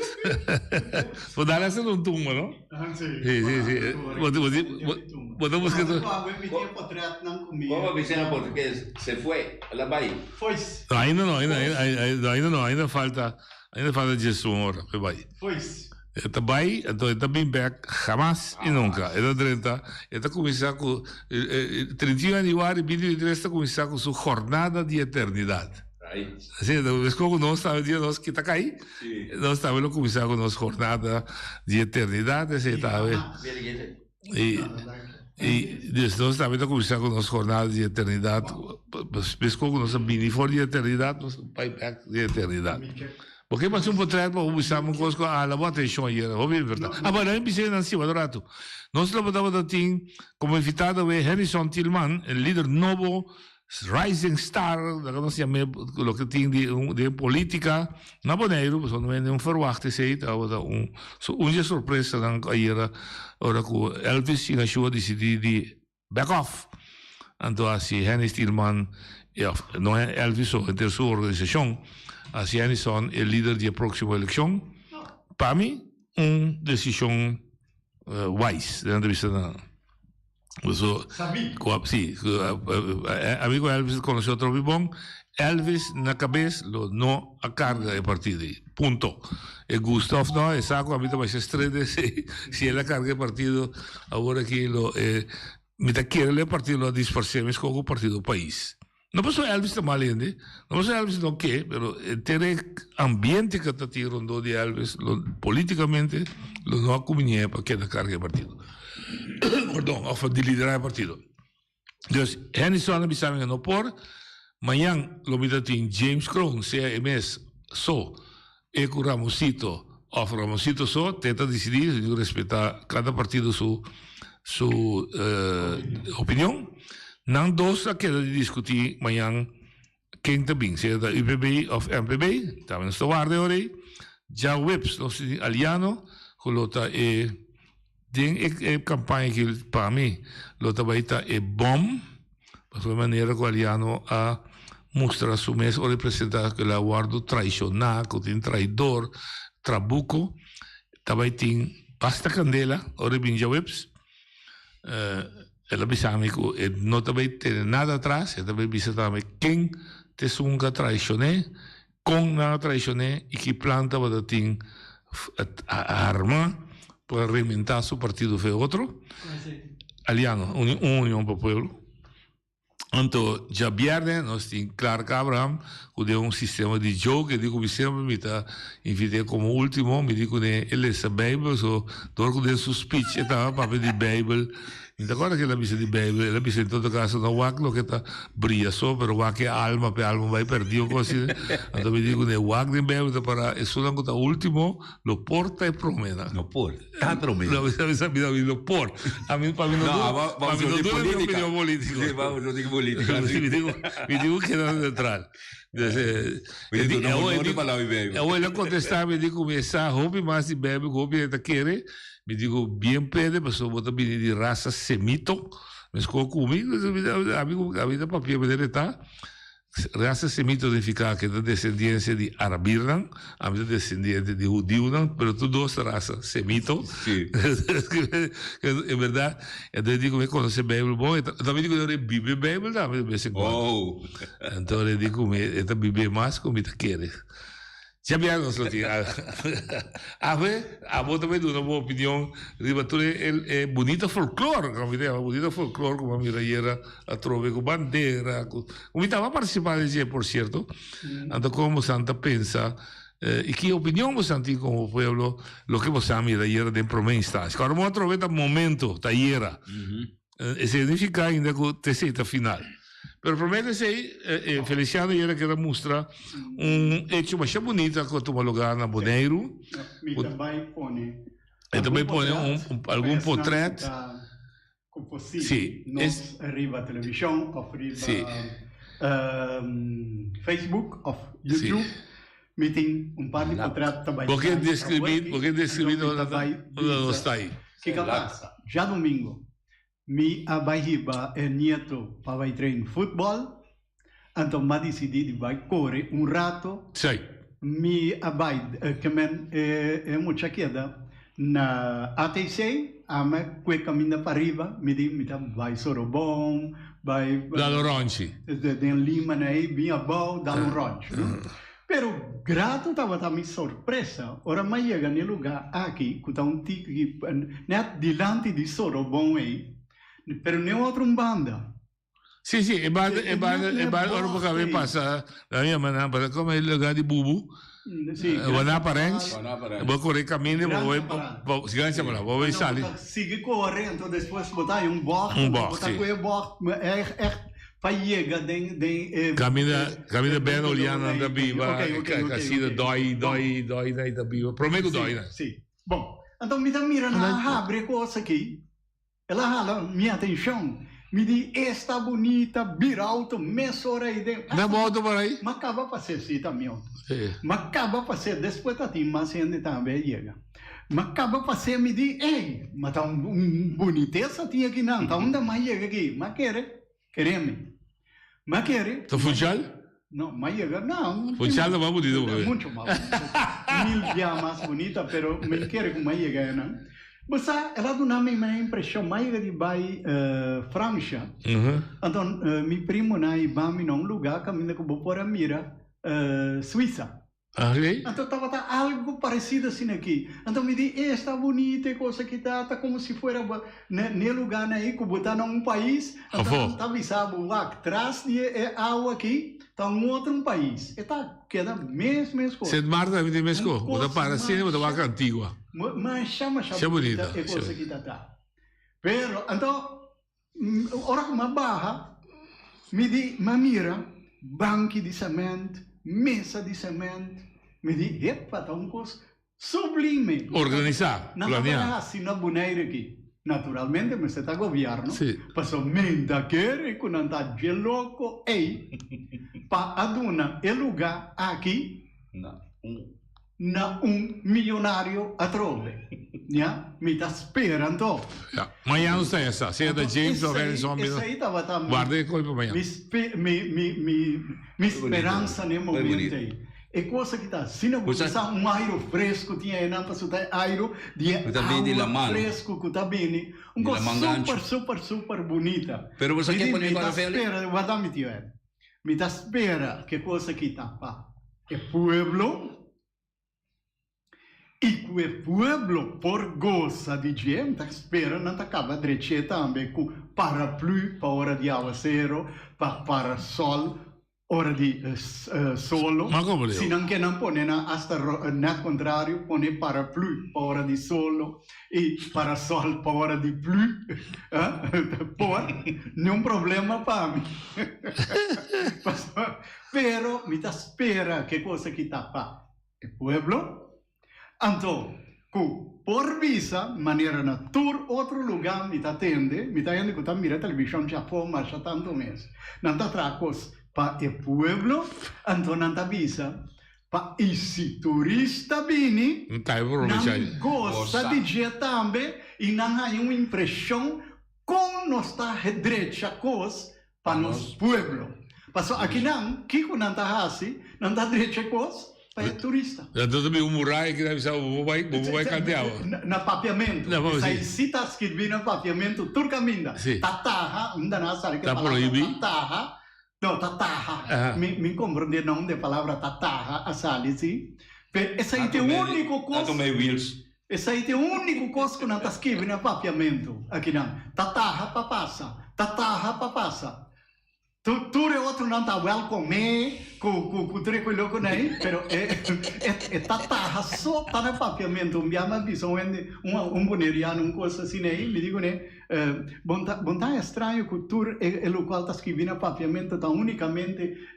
Bo dale hasta un tumba no? Si si si bo bo bo ta buska tu. Como bisa na portugues se fue, el a bai. No ainda no ainda ainda no ainda falta. Ainda falta diesun ora p'e bai. E ta bai, anto e ta bin bek hamas i nunka. E ta drenta, e ta kuminsá ku 31 yanüari 2023 ta kuminsá ku su jornada di eternidat. Asina ta, meskos ku nos tambe dia nos kita kai, nos tambe lo kuminsá ku nos jornada di eternidat, esei tambe. I i dus nos tambe ta kuminsá ku nos jornada di eternidat, meskos ku nos a bini for di eternidat, nos ta bai bèk den eternidat. Bo ke pasa un potrèt pa bo bisa mi un kos ku a hala bo atenshon ayera, hopi importante. Ah, bueno, mi bisa nan si, wak un ratu. Nos lo tabata tin komo invitado awe Hennyson Thielman, e lider nobo Rising star, laga nos yam'é loke tin di den politica na Boneiru, pasobra no hende no verwacht esei, tabata un un di e sorpresanan ku ayera ora ku Elvis Inacio a disidí di back off, anto hasi Henny Thielman, òf no Elvis so, henter su organisashon, hasi Hennyson e lider di e próksimo elekshon. Pa mi un desishon wise, den entrevista na. So, Sabí. Ku, sí, ku, ami ku Elvis konosé otro hopi bon. Elvis na kabes lo no a karga e partido ei. Punto. E gusta òf no, e sa ku ami ta basha strede si, si el a karga e partido awor aki lo e, mi ta kere lo e partido lo a disparsé meskos ku partido Pais. No pasobra Elvis ta mal hende, no pasobra Elvis no ke, pero henter e ambiente ku ta tin rondó di Elvis lo politikamente lo no a kuminié pa keda karga e partido. Perdon, òf di liderá e partido. Dus Hennyson a bisa mi ku no por, mañan lo mi ta tin James Kroon, sea e mes so, e ku Ramosito òf Ramosito so, te ta disidí, si tin ku respetá kada partido su su opinion. Nan dos a keda di diskutí mañan ken ta bin, sea ta UPB òf MPB, tambe nos ta warda e ora ei. Djaweps nos tin Aliano ku lo ta e den e kampaña aki pa mi lo ta bai ta e bòm. Pasobra e manera ku Aliano a mustra su mes ora e presentá ku el a wòrdu traishoná, ku tin traidor, trabuko, ta bai tin basta kandela ora e bin djaweps. El a bisa mi ku e no ta bai tene nada atras, e ta bai bisa tambe ken ta esun ku a traishoné, kon nan a traishoné i ki plan tabata tin arma pa rementá su partido fe otro. Aliano, un Union pa Pueblo. Anto djabièrnè nos tin Clark Abraham ku den un sistema di joke, e di ku mi semper mi ta invit'é komo último, mi di kuné e lesa Beibel, so dor ku den su speech e tabata papia di Beibel. Mi ta acorda cu el a bisa di Bijbel, el a bisa en todo caso no wak loke ta bria so, pero wak e alma, pa e alma bai perdi o cos asina. Anto mi di cu ne wak den Bijbel ta para esunnan cu ta ultimo lo por ta e promenan. No por ta prome. No, mi sa mi sa lo por. A mi pa mi no No, duna, aba- pa vamos mi no di duna mi politica. opinion politico. Sí, vamos di politica. Mi digo, mi digo keda neutral. Dus, Mi e di- digo, no, e no, di- no palabra di Bijbel. e el a contesta mi di cu mi sa hopi mas di Bijbel cu hopi hende ta kere. Mi digo, bien pede, pasobra bo ta bini di rasa semito. Meskos ku mi, ami ku ami ta papia manera e ta. Rasa semito significa ke ta desendiensia di arabirnan, ami ta desendiente di hudiunan, pero tur dos ta rasa semito. Sí. En berdad, enton e di ku mi konosé Bijbel bon, e ta mi di ku e bibe Bijbel tambe de bes en kuando. Oh. Enton e di ku mi e ta bibe mas ku mi ta kere. Ya bia nos lo tin. Awe, abo ta bay duna bo opinion riba tur e e bunita folklor, como mi ta yama bunita folklor como a mira ayera atrobe cu bandera, cu mi taba participa den dje por cierto. Anto como bosan ta pensa y ki opinion bosan tin como pueblo loke bosan a mira ayera den prome instancia. Ora bo atrobe ta momento, ta ayera. E significa ainda cu t'esey ta final. Pero promé ku esei, Feliciano yera keda mustra un hecho masha bunita ku a tuma lugá na Boneiru. Mi ta bai pone. E ta bai pone un algun potret. Ku por sigui nos riba televishon òf riba Facebook òf YouTube. Mi tin un par di potret ta bai. Bo ke deskribí, bo ke deskribí unda nos ta ei. Kiko a pasa? Djadumingu mi a bai hiba e nieto pa bai train futbòl, anto m'a disidí di bai kore un rato. Mi a bai ke men e mucha keda na ATC, ami kue kaminda pariba, mi di mi ta bai Sorobon, bai. Dal un ròntji. Den Lima na ei bin abou dal un ròntji. Pero grato tabata mi sorpresa ora mi a yega n'e lugá aki ku ta un tiki nèt dilanti di Sorobon ei, pero n'e otro un banda. Sí, sí, e banda, e banda, e banda ora bo kabe pasa, nan yama nan, pasa como e lugá di Bubu, Wanapa Ranch, bo kore kaminda, bo bai, bo, Gran Chaparral, bo bai sali. Sigui kore, anto despues bo ta haña un bògt, Un bògt, bo ta sí. kohe bògt, ègt, ègt pa yega den, den e. Kaminda, kaminda Ben Oliana nan ta biba, kasina Dòi, Dòi, Dòi nan ta biba, promé ku Dòi nan. Sí, sí. Bon, anto mi ta mira nan a habri e kos aki. El a hala mi atencion. Mi di, Esta bunita, bira auto mesora ei den. Na bo auto por ai? M'a caba pa ser, si ta mi auto. M'a caba pa ser, despues ta tin mas hende tambe a yega. M'a caba pa ser, mi di, Ey, ma ta un bunitesa tin akinan, ta unda m'a yega aki? M'a kere, kere mi. M'a kere. Ta Funchal? No, m'a yega, no. Funchal ta mas bunita por Mucho mas bunita. Mil bia mas bunita, pero mi kere ku m'a yega einan. Bo sa, el a duna mi e impreshon, m'a yega di bai Fransha, anto mi primonan a hiba mi na un lugá kaminda ku bo por a mira Suisa. Anto tabata algo parecido asina aki. Anto mi di, esta bunita e cosa aki ta, ta como si fuera bo n'e lugarnan ei cu bo ta na un pais, anto nan ta bisa bo, wak, tras di e awa aki ta un otro un pais. E ta keda mes mes cos. Sint Maarten tambe tin mes cos. Bo ta para asina bo ta wak Antigua. Masha masha bunita e cosa aki ta ta. Pero anto Ora ku mi a baha, mi di, mi a mira banki di sement, mesa di sement, mi di, Hepa, ta un kos sublime! Organisá, Nan tabata planiá. hasi na Bonaire aki. Naturalmente mester ta gobièrnu, pasobra mi ta kere ku nan ta dje loko ei pa a duna e lugá aki. Na un millonario atrobe. Ya, mi ta spera anto. Ya, mañana nos ta esa. Sea ta James of Harrison. Esei tabata mi. Warda e koi pa mañana. Mi mi mi mi speransa na e momento ei. E cosa ki ta asina bo sa un airo fresco tin einan pasobra ta e airo di e awa fresco ku ta bini. Un kos super super super bunita. Pero bo sa ke pone Mi ta spera, warda mi tio Ed. Mi ta spera ku e kos aki ta pa e pueblo i ku e pueblo por gosa di dje. Mi ta spera nan ta kaba drech'é tambe ku paraplü pa ora di awasero, pa parasòl ora di solo. Si nan ke nan pone nan asta nèt kontrario, pone paraplü pa ora di solo. I parasol pa ora di plu por, niun problema pa mi. Pero mi ta spera ke kos aki ta pa e pueblo, anto ku por bisa manera na tur otro luga mi ta tende, mi ta hende ku ta mira televishon djafó masha tantu mes, nan ta traha kos pa e pueblo, anto nan ta bisa Pa i si turista bini, nan gosa di dje tambe i nan haña un impreshon kon nos ta drecha kos pa nos pueblo. Pasobra akinan, kiko nan ta hasi? Nan ta drecha kos pa e turista. Nan ta bin un muraya ki ta bisa bo por bai, bo por bai kante awa. Na papiamentu. Esei si ta skirbi na papiamentu tur kaminda. Ta taha, unda nan a sali ku e palabra ta taha. No, ta taha. Mi, mi comprende na unda e palabra ta taha a sali, si. Pero esei ta e unico cos. Ta tuma e wheels. Esei ta e unico cos cu nan ta scribi na papiamento akinan. Ta taha pa pasa. Ta taha pa pasa. Tu tur e otronan ta welcome cu cu cu tur e loco nai, pero e e e ta taha so ta na papiamento. Un bia mi a bisa un hende, un un boneriano un cos asina ei, mi di cune, bon ta bon ta extraño cu tur e e locual ta scribi na papiamento ta unicamente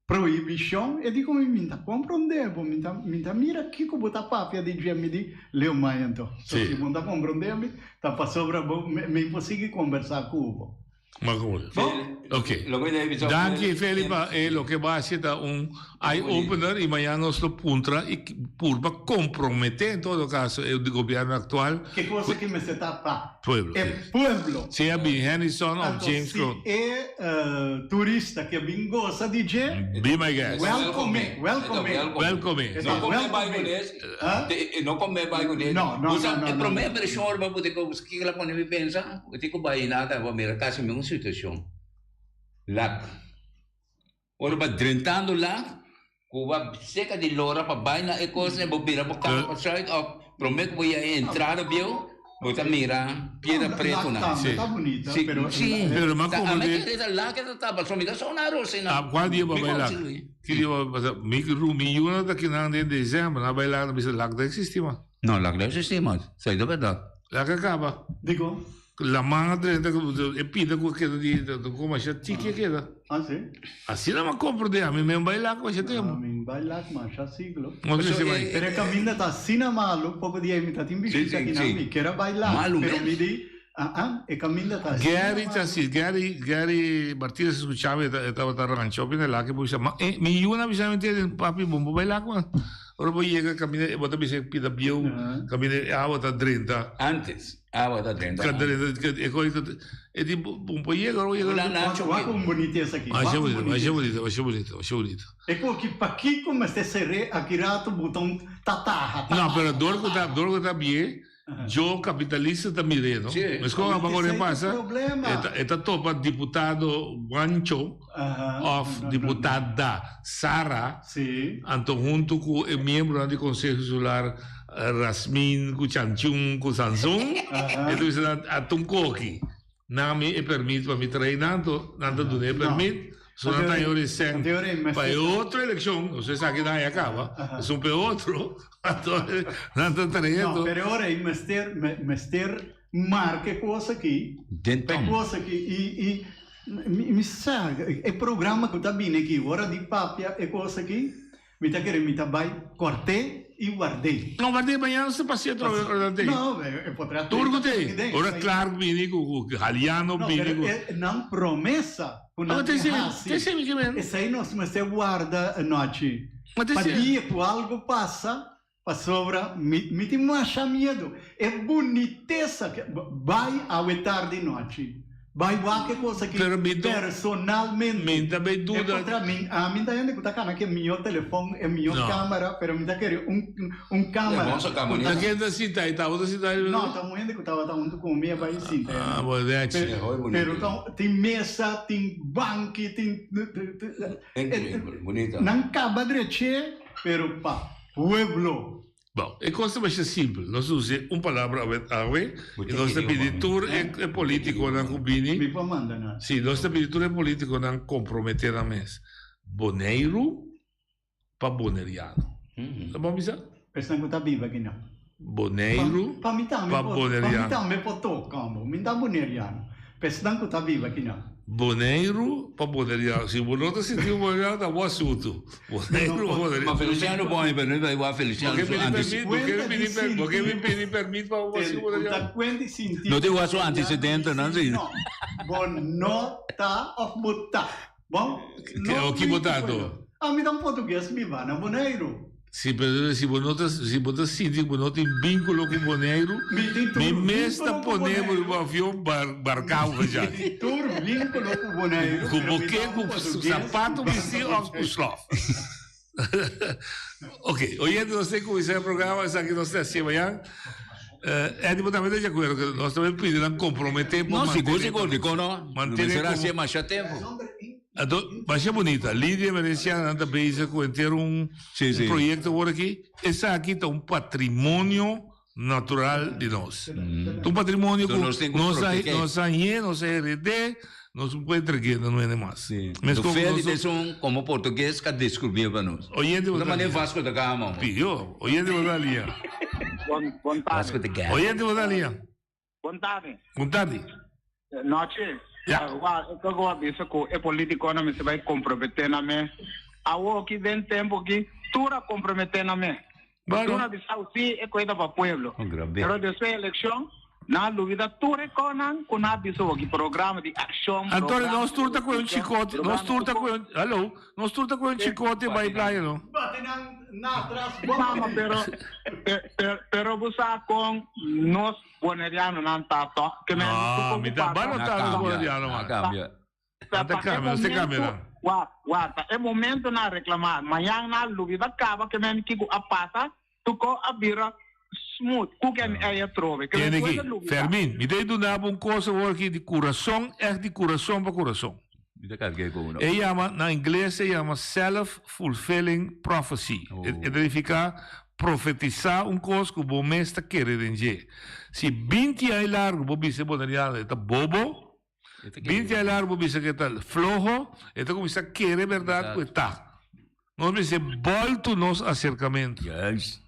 prohibicion. E di cu mi, mi ta comprende bo, mi ta mi ta mira kico bo ta papia di dje. Mi di, Leo mai anto, so si bo no ta comprende mi, ta pasobra bo mi mi por sigui combersa cu bo. Maar goed. Oké. Danki Feli pa e loke bo haci ta un eye opener y mañana nos lo puntra y purba compromete en todo caso e gobierno actual. Ke cosa ki mester ta pa Pueblo. e pueblo. Sea bin Hennyson of Anto James si Kroon. e turista ke bin goza di dje, Be my guest. welcome, welcome. Welcome. E ta No come welcome. bai kunes. No come bai kunes. No, no, Usa no, no, e no. prome impresion ora bo te kiko la pone mi pensa. Bo tin ku bai nada bo mira kasi mi un situashon. Lak. Ora bo drentando lak, ku bo seka di lora pa bai na e kos bo bira bo kama pa sùit òf promé ku bo yega e entrada bieu, bo ta mira piedra pretu nan. Lak ta bunita, Si, pero si. Pero mi a Ta komprendé. ami kere ta lak e ta taba, so mi ta sona aros einan. A kual dia bo a Mi bai lak? konsi. Ki dia bo a bai? Mi ru mi yunan ta kinan den desèmber, nan a bai lak, nan bisa lak ta eksistí mas. No, lak ta eksistí mas, esei ta bèrdat. Lak a kaba. Dikon? Laman a drenta, e pida ku a keda di koma asha tiki a keda. Ah, si? Asina mi a komprendé, ami men bai lak masha tempu. Mi bai lak masha siglo. No ta si bai. Pero e kaminda ta asina malu, poko di ei mi ta tin bishita akinan, mi kier a bai lak, pero mi di, ah ah, e kaminda ta asina malu. Gary ta si, Gary, Gary Martinez a skucha mi, e tabata rancho opi na lak, e bisa, ma e, mi yu nan a bisa mi, papi, bo no bai lak man. Ora bo yega kaminda, bo ta bisa e pida bieu, kaminda e awa ta drenta. Antes. Awa ta drenta. Ka drenta, ka e koi ka e di un po yega, ora yega. Hola Nacho. Wak un bunitesa aki. Masha bunita, masha bunita, masha bunita, masha bunita. E ku aki pakiko mester ser'é aki rato buta un tataha, tataha. No, pero dor ku ta, dor ku ta bie, jo kapitalista ta mir'é, no? Si. Meskos ku a Esei ta pasa, problema. e ta e ta topa diputado Juancho òf diputada Sara, anto huntu ku e miembronan di Konseho Insular Rasmin ku Chanchun ku Sansun, e ta bisa nan a tun koki. Nan mi e permit pa mi trae nan, anto nan ta duna e permit. So nan ta yori sèn pa e otro elekshon, nos esaki nan ya kaba, esun pa e otro, anto nan ta trae anto. No, pero e ora ei mester, mester marka e kos aki, pa e kos aki i i mi sa e programa ku ta bini aki ora di papia e kos aki. Mi ta kere mi ta bai kort'é i ward'é. No, ward'é mañana nos ta pas'é atrobe ora nan t'ei. No, e por traha Tur ku t'ei. Ora Clark bini ku Haliano bini ku. No, pero e nan promesa ku nan tin hasi. T'esei mi ke men. Esei nos mester warda anochi. Pa dia ku algu pasa, pasobra mi mi tin masha miedu. E bunitesa ke bai awe tardi nochi. Bai wak e kos aki personalmente. Mi ta bay duda. E kontra mi, ami ta hende ku ta kana ku e mihó telefon, e mihó kamera, pero mi ta kere un un kamera. Ta ken ta sinta ei? Tabata sinta ei? No, ta un hende ku tabata huntu ku mi a bai sinta ei. Ah, bo nechi. Pero ta tin mesa, tin banki, tin. Increíble, bunita. Nan kaba dreché, pero pa pueblo. Bon, e kos ta masha simpel. Nos ta usa un palabra awe awe i nos ta pidi tur e politikonan ku bini. Mi por manda nan. Si, nos ta pidi tur e politikonan komprometé nan mes. Boneiru pa boneriano. Ta bon bisa? Esnan ku ta biba aki nan. Boneiru Pa mi tambe pa por, pa mi boneriano. tambe por toka, bo. Mi ta boneriano. Pa esnan ku ta biba aki nan. Boneiru pa boneriano. Si bo no ta sinti un boneriano ta bo asuntu. Boneiru pa boneriano. Ma Feliciano bon pero no iba igual Feliciano Bo ke su pidi antes. permit, bo ke pidi per, bo ke pidi permit pa bo hasi boneriano. No te igual su antecedente nan si. No, bo no ta of bo ta. Bon, no ki bo ta anto? Ami ta un portugues biba na Boneiru. Si, pero si bo no ta, si bo ta sinti ku bo no tin vínculo ku Boneiru, Mi tin tur mi mes ta vínculo ku pone bo Boneiru. riba avion bar, barká bo pa Mi tin tur vínculo ku Boneiru, Ku pero bo mi ke ta un ku portugues sapato biba bisti na òf ku Boneiru. slòf. Ok, oyente nos tin kuminsá e programa, esaki nos ta hasié mañan. Eddie, bo tambe ta di akuerdo ku nos tambe pidi nan komprometé pa No, sigur, mantené sigur, dikon no? mantené Mester komo hasié masha tempu. Anto, masha bunita. Lidia Emerenciana nan ta bezig ku henter un Sí, sí. un proyekto awor aki. Esaki ta un patrimonio natural di nos. Ta un patrimonio So ku nos tin ku nos a protegé. nos a hañ'é, nos a hered'é. Nos no por entreg'é na nuende mas. Mes como nos es un como portugues ka descubrí pa nos. Oyente bo ta Vasco da Gama. Pio, oyente bo ta lia. Bon, bon tarde. Vasco da Gama. Oyente bo ta lia. Bon tarde. Bon tarde. Nochi. Ja. Wa, ik wil gewoon bisa ku e politiconan mester bai comprometé na me. Awo ki den tempo ki tur a comprometé na me. Bueno. Tur a bisa si e koe ta pa pueblo. Oh, grabe. Pero despues eleccion nan a lubida tur e konan ku nan a bisa hoki programa di accion. Antonio, programa nos tur ta koe un chikote, nos tur ta koe un, hallo, nos tur ta koe un chikote bai playa, no? Bate nan na atras bon Mama, bati. pero, pero, pero bo sa con nos bonerianonan ta toch? Ke men No, mi ta, ba Na nota nos cambia, boneriano, na man. cambia. Na ta cambia, nos ta cambia nan. Wak, wak, e momento nan reclama, mañan nan lubida caba ke men kiko a pasa, tuko a bira smooth, ku ken ey atrobe. Ke men Tende aki, puede lubida. Fermin, mi ta duna bo un cos awor aki di curason, echt di curason pa curason. Mi ta carga cu uno. E yama, na ingles e yama self-fulfilling prophecy. Oh. E ta nifica profetisa un cos cu bo mes ta kere den dje. Si binti aña largo bo bisa e boneriano e ta bobo, 20 aña largo bo bisa cu e ta floho, e ta cuminsa kere berdad cu e ta. Nos mester boltu nos acercamento. Juist.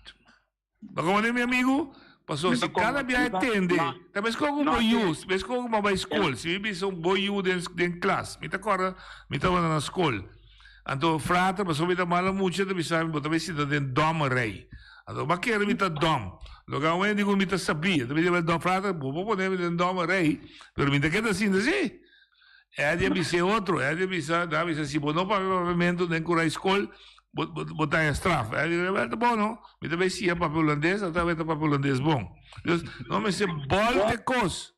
Bo comprende mi amigo? Pasobra si cada bia e tende, ta meskos cu bo yu, meskos cu bo bai scol. Si mi bisa un bo yu den den klas, mi ta corda mi tabata na scol. Anto frater, pasobra mi ta mala mucha, ta bisa mi bo ta bai sinta den domme rij. Anto bo a kere mi ta dom. Loke a wende cu mi ta sabí. Anto mi di dom frater, bo por pone mi den domme rij, pero mi ta keda sinta si. Eddie a bisa e otro, Eddie a bisa, nan a bisa si bo no papia papiamentu den ku rijschool, bo, bo, bo ta haña straf. Eddie a bisa, ta bon no, mi ta bai siña papia hulandes, ata mi ta papia hulandes bon. Dus, no mester bòlte kos.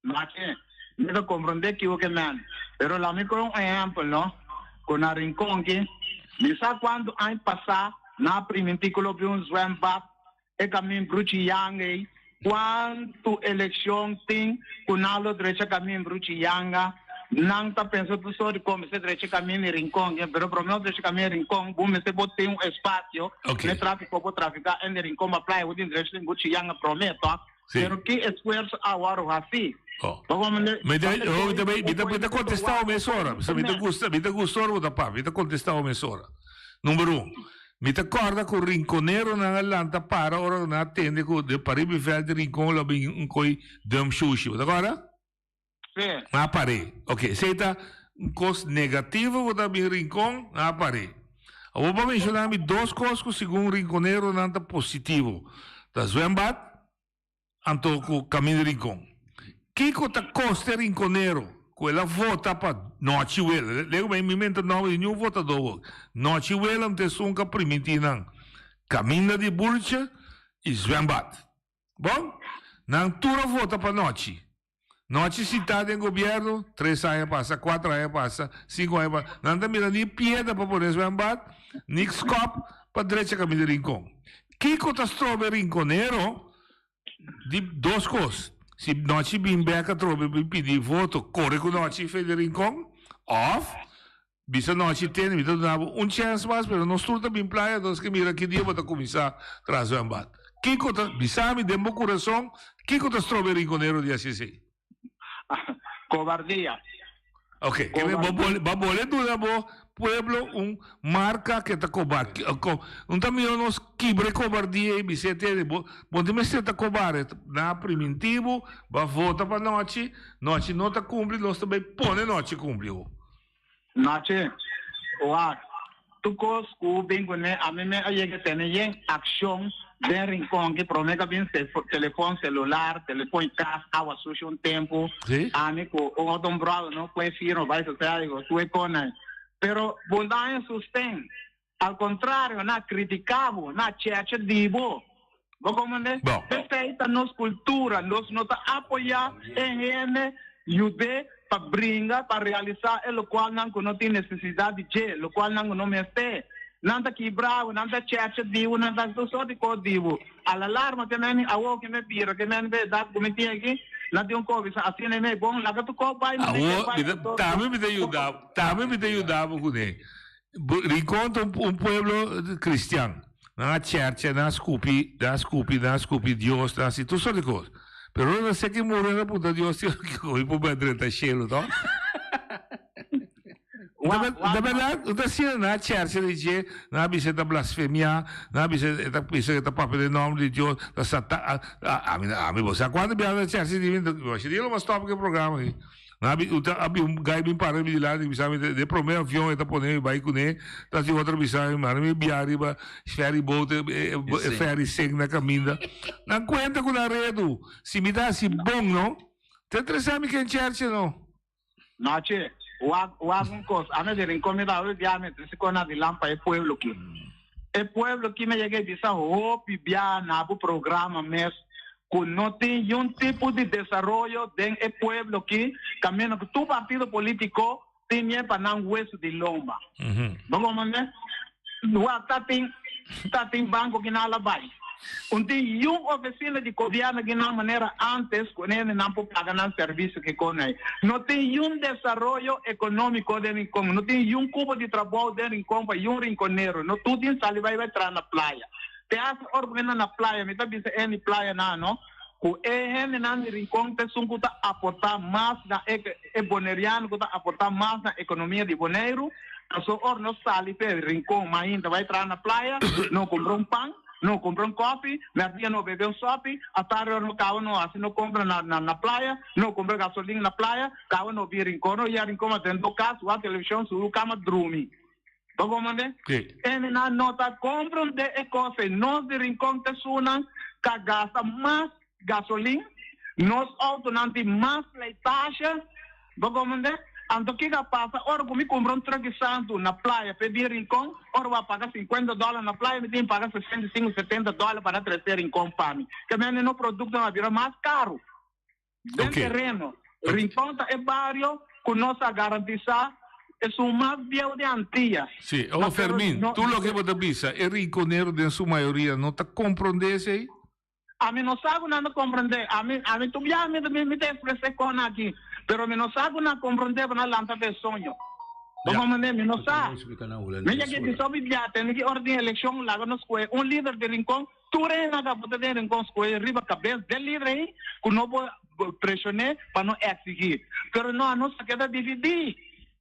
Machi, mi ta komprondé kico ke men, pero laat mi koe un ehèmpel no, ku na Rincon ki, mi sa kuantu aña pasá nan a primintí ku lo bin un zwembad E kamin Bruchi Yanga ei, kuantu elekshon tin ku nan lo drecha kamin Bruchi Yanga? Nan ta pensa tur sort di kon mester drecha kamin di Rincon, pero prome bo drecha kamin di Rincon bo mester bo tin un espasio ne trafiko por trafika en di Rincon pa playa bo tin drecha den Bruchi Yanga prome to. Pero ki esfuerso a wòrdu hasi? Bo komende Mi ta, oh, mi ta, mi ta, mi ta kontestá bo mesora. Mi ta gusta, mi ta gusta ora bo ta papia. Mi ta kontestá bo mesora. Number un. Mi ta kòrda ku rinkoneronan a lanta para ora ku nan a tende ku den pariba di vèlt di Rincon lo a bin un koi dùm shushi. Bo ta kòrda? Sí. Nan a par'é. Oke, esei ta un kos negativo ku ta bin Rincon, nan a par'é. Awor bo a menshoná mi dos kos ku segun rinkoneronan ta positivo. Ta zwembad anto ku Kaminda Rincon. Kiko ta kosta e rinkonero ku el a vota pa Nochi Wela? Lego mi mi menta nomber di niun votadó wak. Nochi Wela ta esun ku a primintí nan Kaminda di Bultje i zwembad. Bon, nan tur a vota pa Nochi. Nochi sintá den gobièrnu, tres aña pasa, kuater aña pasa, sinku aña pasa, nan ta mira ni piedra pa pone zwembad, ni skòp pa drecha kaminda di Rincon. Kiko ta stroba e rinkonero di dos kos, si Nochi bin bèk atrobe bin pidi voto, kore ku Nochi fe di Rincon, òf bisa Nochi tene mi ta duna bo un chèns mas, pero nos tur ta bin playa, nos ke mira ki dia bo ta kuminsá traha zwembad. Kiko ta, bisa mi den bo kurason, kiko ta stroba e rinkonero di hasi esei? Kobardia. Ok, ke men bo bole, bo bole duna bo pueblo un marka ke ta kobar, un ta mira nos kibra e kobardia ei bis'é tene, bo, bo no mester ta kobar, nan a priminti bo, bo a vota pa nochi, nochi no ta kumpli, nos ta bai pone nochi kumpli bo. Nochi, wak, tur kos ku bin kuné, ami me a yega tene yen akshon den Rincon ki promé ku a bin telefon selular, telefon i kas, awa sushi un tempu, ami ku un otro un bròder no kue firma bai sosea digo tur e konan. Pero bo no haña sosten, al kontrario nan a kritiká bo, nan a chècha di bo. Bo komprendé? P'esei ta nos kultura, nos no ta apoyá e hende yud'é pa bringa pa realisá e lokualnan ku no tin nesesidat di dje, lokualnan ku no mester. Nan ta kibra bo, nan ta chècha di bo, nan ta hasi tur sort di kos di bo. A la larma ke meni awor ke me bira, ke meni be edat ku mi tin aki, nan tin un kos bisa asina e mei bon, laga tur kos bai manera ke Awor, bai mi ta, anto. tambe mi ta yuda bo, tambe mi ta yuda bo kuné. Rincon ta un pueblo cristian. Nan a chercha, nan a scupi, nan a scupi, nan a scupi Dios, nan a haci tur sort di cos. Pero ora nan seki muri, nan a puntra Dios, Dios, kico mi por bai drenta cielo, to? Da berdad, no ta asina na cherche di dje, nan a bisa e ta blasfemia, nan a bisa e ta bisa e ta papia den nomber di Dios, ta satan, ami, ami bo sa cuanto biaha na cherche di mi, bo dia lo mas stop cu e programa aki. Nan a bi, a bi un guy bin para mi dilanti bisa mi de prome avion e ta pone mi bay cune, ta si otro bisa mi, mara mi bia riba ferry boat, e ferry sink na caminda. Nan cuenta cu nan redu, si mi ta haci bon no, ta interesa mi ken cherche no. Noche, wak, wak un kos. Ame di Rincon mi ta bia mi trese kon na dilan pa e pueblo ki. E pueblo ki mi yega e bisa hopi bia na bo programa mes ku no tin yun tipo di desaroyo den e pueblo ki kaminda ku tur partido politiko tin mie pa nan wesu di lomba. Bo komprende? Wak ta tin ta tin banko ki nan a bai. Un tin yun ofisina di gobièrnu ki nan manera ántes ku hendenan por paga nan servisio ki kon ei. No tin yun desaroyo ekonómiko den Rincon. No tin yun kubo di trabou den Rincon pa yun rinkonero. No tur tin sali bai bai traha na playa. Te hasta ora ku hende na playa, mi ta bisa hende di playa nan no, ku e hendenan di Rincon ta esun ku ta aportá mas na e e boneriano ku ta aportá mas na ekonomia di Boneiru. Pasobra ora nos sali fe Rincon mainta bai traha na playa, no kumpra un pan, no kumpra un kòfi, mèrdia no bebe un sòpi, atardi ora no kaba no hasi no kompra na na playa, no kumpra gasolin na playa, kaba no bin Rincon. No yega Rincon mas den bo kas, wak televishon, subi bo kama drumi. Bo komprende? Ene nan no ta komprende e kos ei. Nos di Rincon ta esunnan ka gasta mas gasolin, nos outonan tin mas slijtage. Bo komprende? Anto kiko a pasa ora ku mi kumpra un truck di santu na playa p'e bin Rincon? Ora bo a paga sinkuenta dòler na playa, mi tin paga 65, 70 dòler pa nan trese Rincon pa mi. Ke mende no produktonan a bira mas karu. Den tereno. Rincon ta e bario ku nos a garantisá esun mas bieu di Antia. Sí, oh Fermin, tur loke bo ta bisa, e rinconero den su mayoria no ta komprondé esei? Ami no sa ku nan ta komprondé. Ami, ami tur biaha mi ta mi ta ekspres'é kon aki, pero mi no sa ku nan komprondé pa nan lanta pa e soño. Bo komprondé? Mi no sa. Mi ya ke bisa hopi biaha tende ki ora tin elekshon laga nos skohe un lider di Rincon. Tur e hende a bota den rincon scohe riba cabes den lider ei cu no por presione pa no exigi. Pero no, anos a keda dividi.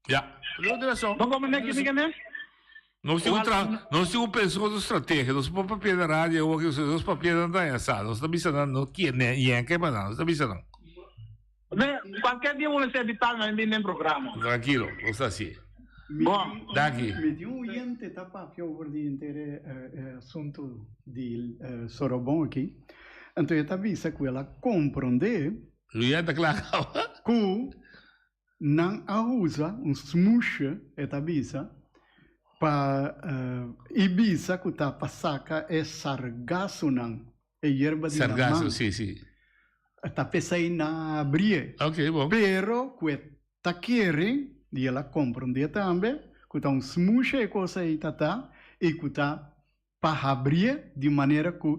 Ya, lo tin razon. Bo comprende kico mi ke men? Nos tin cu tra, nos tin cu pensa otro strategia. Nos por papia na radio awor ki nos papia nan daña sa. Nos ta bisa nan no kier ne yenke pa nan. Nos ta bisa nan. Ve, cualkier dia bo mester vital na bin den programa. Tranquilo, nos ta hacié. Bon. Danki. Mi tin un oyente ta papia over di henter e asuntu di Sorobon aki. Anto e ta bisa ku el a komprondé. Luyan ta kla kaba. Ku nan a usa un smoesje, e ta bisa, pa i bisa ku ta pa saka e sargasonan E yerba di laman. Sargazo, si, si. Ta pesai na abrie. Ok, bon. Pero ku e ta kere, i el a komprondé tambe, ku ta un smusha e kos ei ta ta, i ku ta pa habrie di manera ku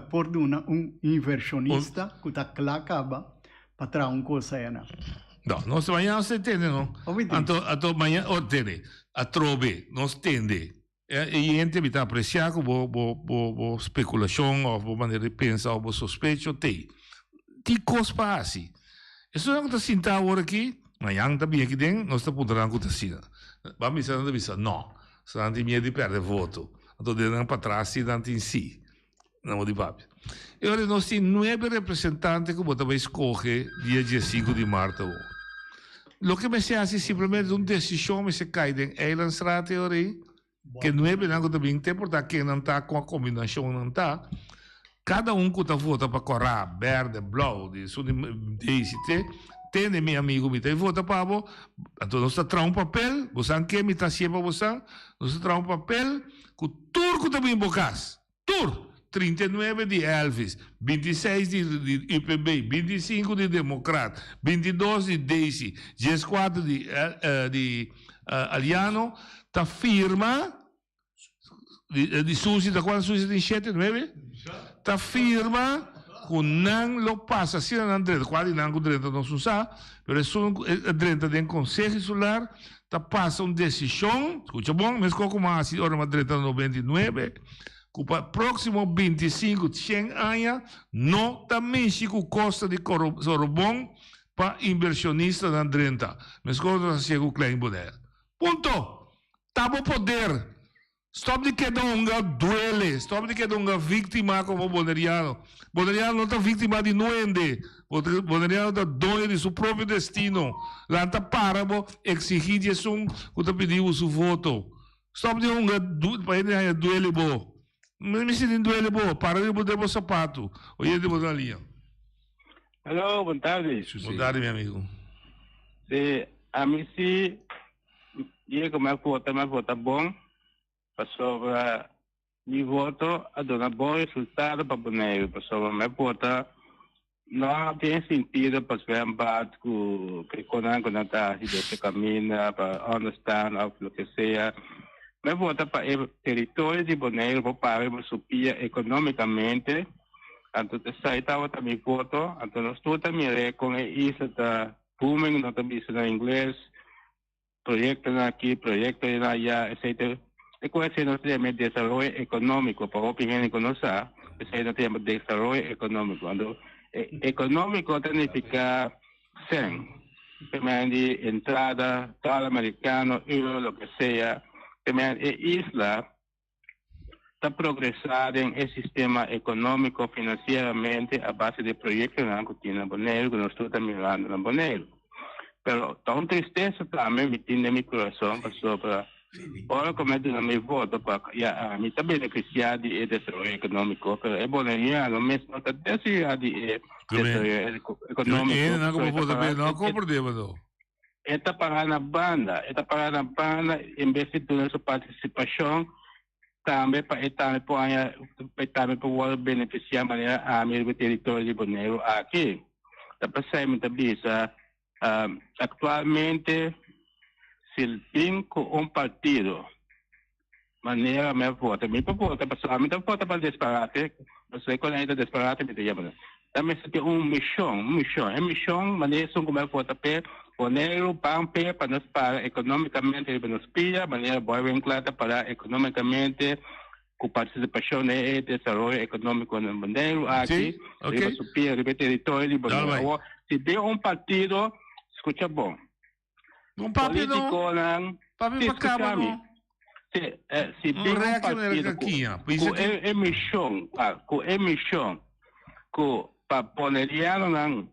por duna un invershonista ku ta kla kaba pa traha un kos ayana. No, nos mañana nos ta tende, no? Anto, anto mañana, oh, tende, atrobe, nos tende. E yente mi ta aprecia cu bo bo bo bo speculacion of bo manera di pensa of bo sospecho t'ey. Tin cos pa haci. Esunnan cu ta sinta awor aki, mañan ta bini aki den, nos ta puntra nan cu ta asina. Ban bisa nan ta bisa no. So nan tin miedo di perde voto. Anto den nan patras si nan tin si. Nan bo di papia. E ora nos tin nuebe representante cu bo ta bay scoge dia diesinco di maart awor. Loke mester haci simplemente un decision mester cay den Eilandsraad e ora ey, ke nuebenan cu ta bin te por ta ken nan ta, cua combinacion nan ta, cada un cu ta vota pa cora, berde, blauw, di esun di Daisy te, tende mi amigo mi ta vota pa bo, anto nos ta traha un papel, bo san ke mi ta hacié pa bo san, nos ta traha un papel cu tur cu ta bin bo cas. Tur! 39 di Elvis, 26 di di UPB, 25 di Democraat, 22 di Daisy, 14 di di Aliano ta firma, di di Susi ta cuanto Susi tin shete, nuebe? Ta firma cu nan lo pasa asina nan drenta, cual di nan cu drenta nos no sa, pero esun cu a drenta den Conseho Insular ta pasa un desishon, skucha bon, meskos ku a hasi ora mi a drenta na 99, ku pa próksimo 25, shen aña no ta mishi ku kosta di Sorobon pa inbershonistanan drenta. Meskos nos a hasié ku Klein Bonaire. Punto! Ta bo poder. Stop di keda hunga duele. Stop di keda hunga victima como Boneriano. Boneriano no ta victima di nuende. Boneriano ta doño di su propio destino. Lanta para bo exigi di esun cu ta pidi bo su voto. Stop di hunga pa hende haña duele bo. Mi sinti duele bo. Para riba den bo sapato. Oyente bo ta na liña. Hello, bon tardi. Bon tardi mi amigo. Si, ami si Diego mi a vota, mi a vota bon pasobra mi voto a duna bon resultado pa Boneiru pasobra mi a vota no tin sentido pa zwembad ku kikonan ku nan ta hasi den su kaminda pa understand of loke sea. Mi a vota pa e teritorio di Boneiru por para riba su pia ekonomikamente anto esei tabata mi voto anto nos tur ta mir'é kon e isla ta Booming no ta bisa na ingles, proyectonan aki, proyectonan aya, esey ta e cu esey nos ta yama e desaroyo economico, pa hopi hende cu no sa, esey nos ta yama desaroyo economico. Anto economico ta nifica cen, primer di entrada, dollar americano, euro, loke sea, primer e isla ta progresá den e sistema ekonómiko finansieramente a base di proyektonan ku tin na Boneiru ku nos tur ta mirando na Boneiru. Pero ta un tristesa tambe mi tin den mi kurason pasobra ora ku mi a duna mi voto pa ya ami ta benefisiá di e desaroyo ekonómiko pero e boneriano mes no ta deseá di e desaroyo ekonómiko pasobra e ta pará na banda, e ta pará na banda en bes di duna su partisipashon tambe pa e tambe por haña, pa e tambe por wòrdu benefisiá manera ami riba e teritorio di Boneiru aki. Ta p'esei mi ta bisa, aktualmente si bin ku un partido manera mi a vota, mi por vota pasobra ami ta vota pa disparate, pasobra e konan ta disparate mi ta yama nan. Ta mester tin un mishon, un mishon. E mishon manera esun ku mi a vota p'e, Boneiru ban p'e pa nos para ekonomikamente riba nos pia, manera Boy Winkler ta para ekonomikamente ku partisipashon den e desaroyo ekonomiko na Boneiru aki, riba su pia, riba e teritorio di Boneiru. Awor, si den un partido, skucha bon, Un papia no. Politiconan. Papia pa caba no. Si, eh, si Un bin un reactie meneer partido ku, Kakiña. ku Bisa e, e misión, ah, ku e misión ku pa bonerianonan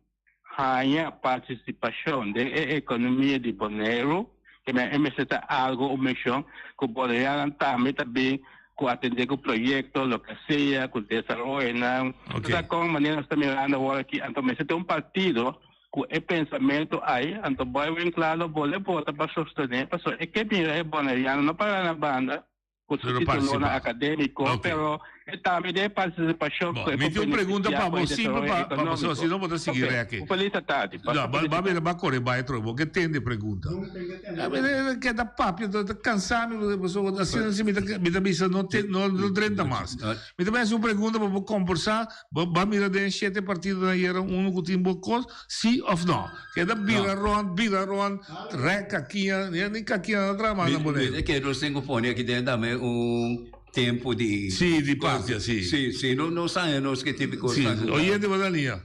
haña partisipashon den e ekonomia di Boneiru, ke men e mester ta algo, un misión ku bonerianonan tambe ta bin ku atendé ku proyekto, loke sea, ku desaroyonan. Ok. Ta kon manera nos ta mirando awor aki, anto mester ta un partido Ku e pensamentu ai, anto Boy Winklaar lo bole bota pa sostené, pasobra e ke mira e boneriano no pará na banda ku su Pero titulonan partisipá. akadémiko, Ok. pero e tambe den e partisipashon Bo, ku e mi por tin un pregunta benefisiá pa ku bo e simpel desaroyo pa, pa pasobra ekonómiko. si no bo ta sigui Ok, rèk e. un felis atardi. No, Pasa ba, felis ba bira atardi. ba kore bai atrobe, bo ke tende e pregunta. A mi e keda papia, ta ta kansa mi, pasobra asina si mi ta mi ta bisa no te no no drenta mas. Mi ta bai hasi un pregunta pa bo kombersá. Bo ba mira den shete partidonan ayera uno ku tin bo kos, si of no? Keda bira rond, bira rond, rek kakiña, ni kakiña no traha mas na Boneiru. Mi ke nos tin ku pone aki den tambe un tempo di. Si, di papia, si. Si, si, no nos haña nos ke tipo kos Si, ta. oyente bo ta liña.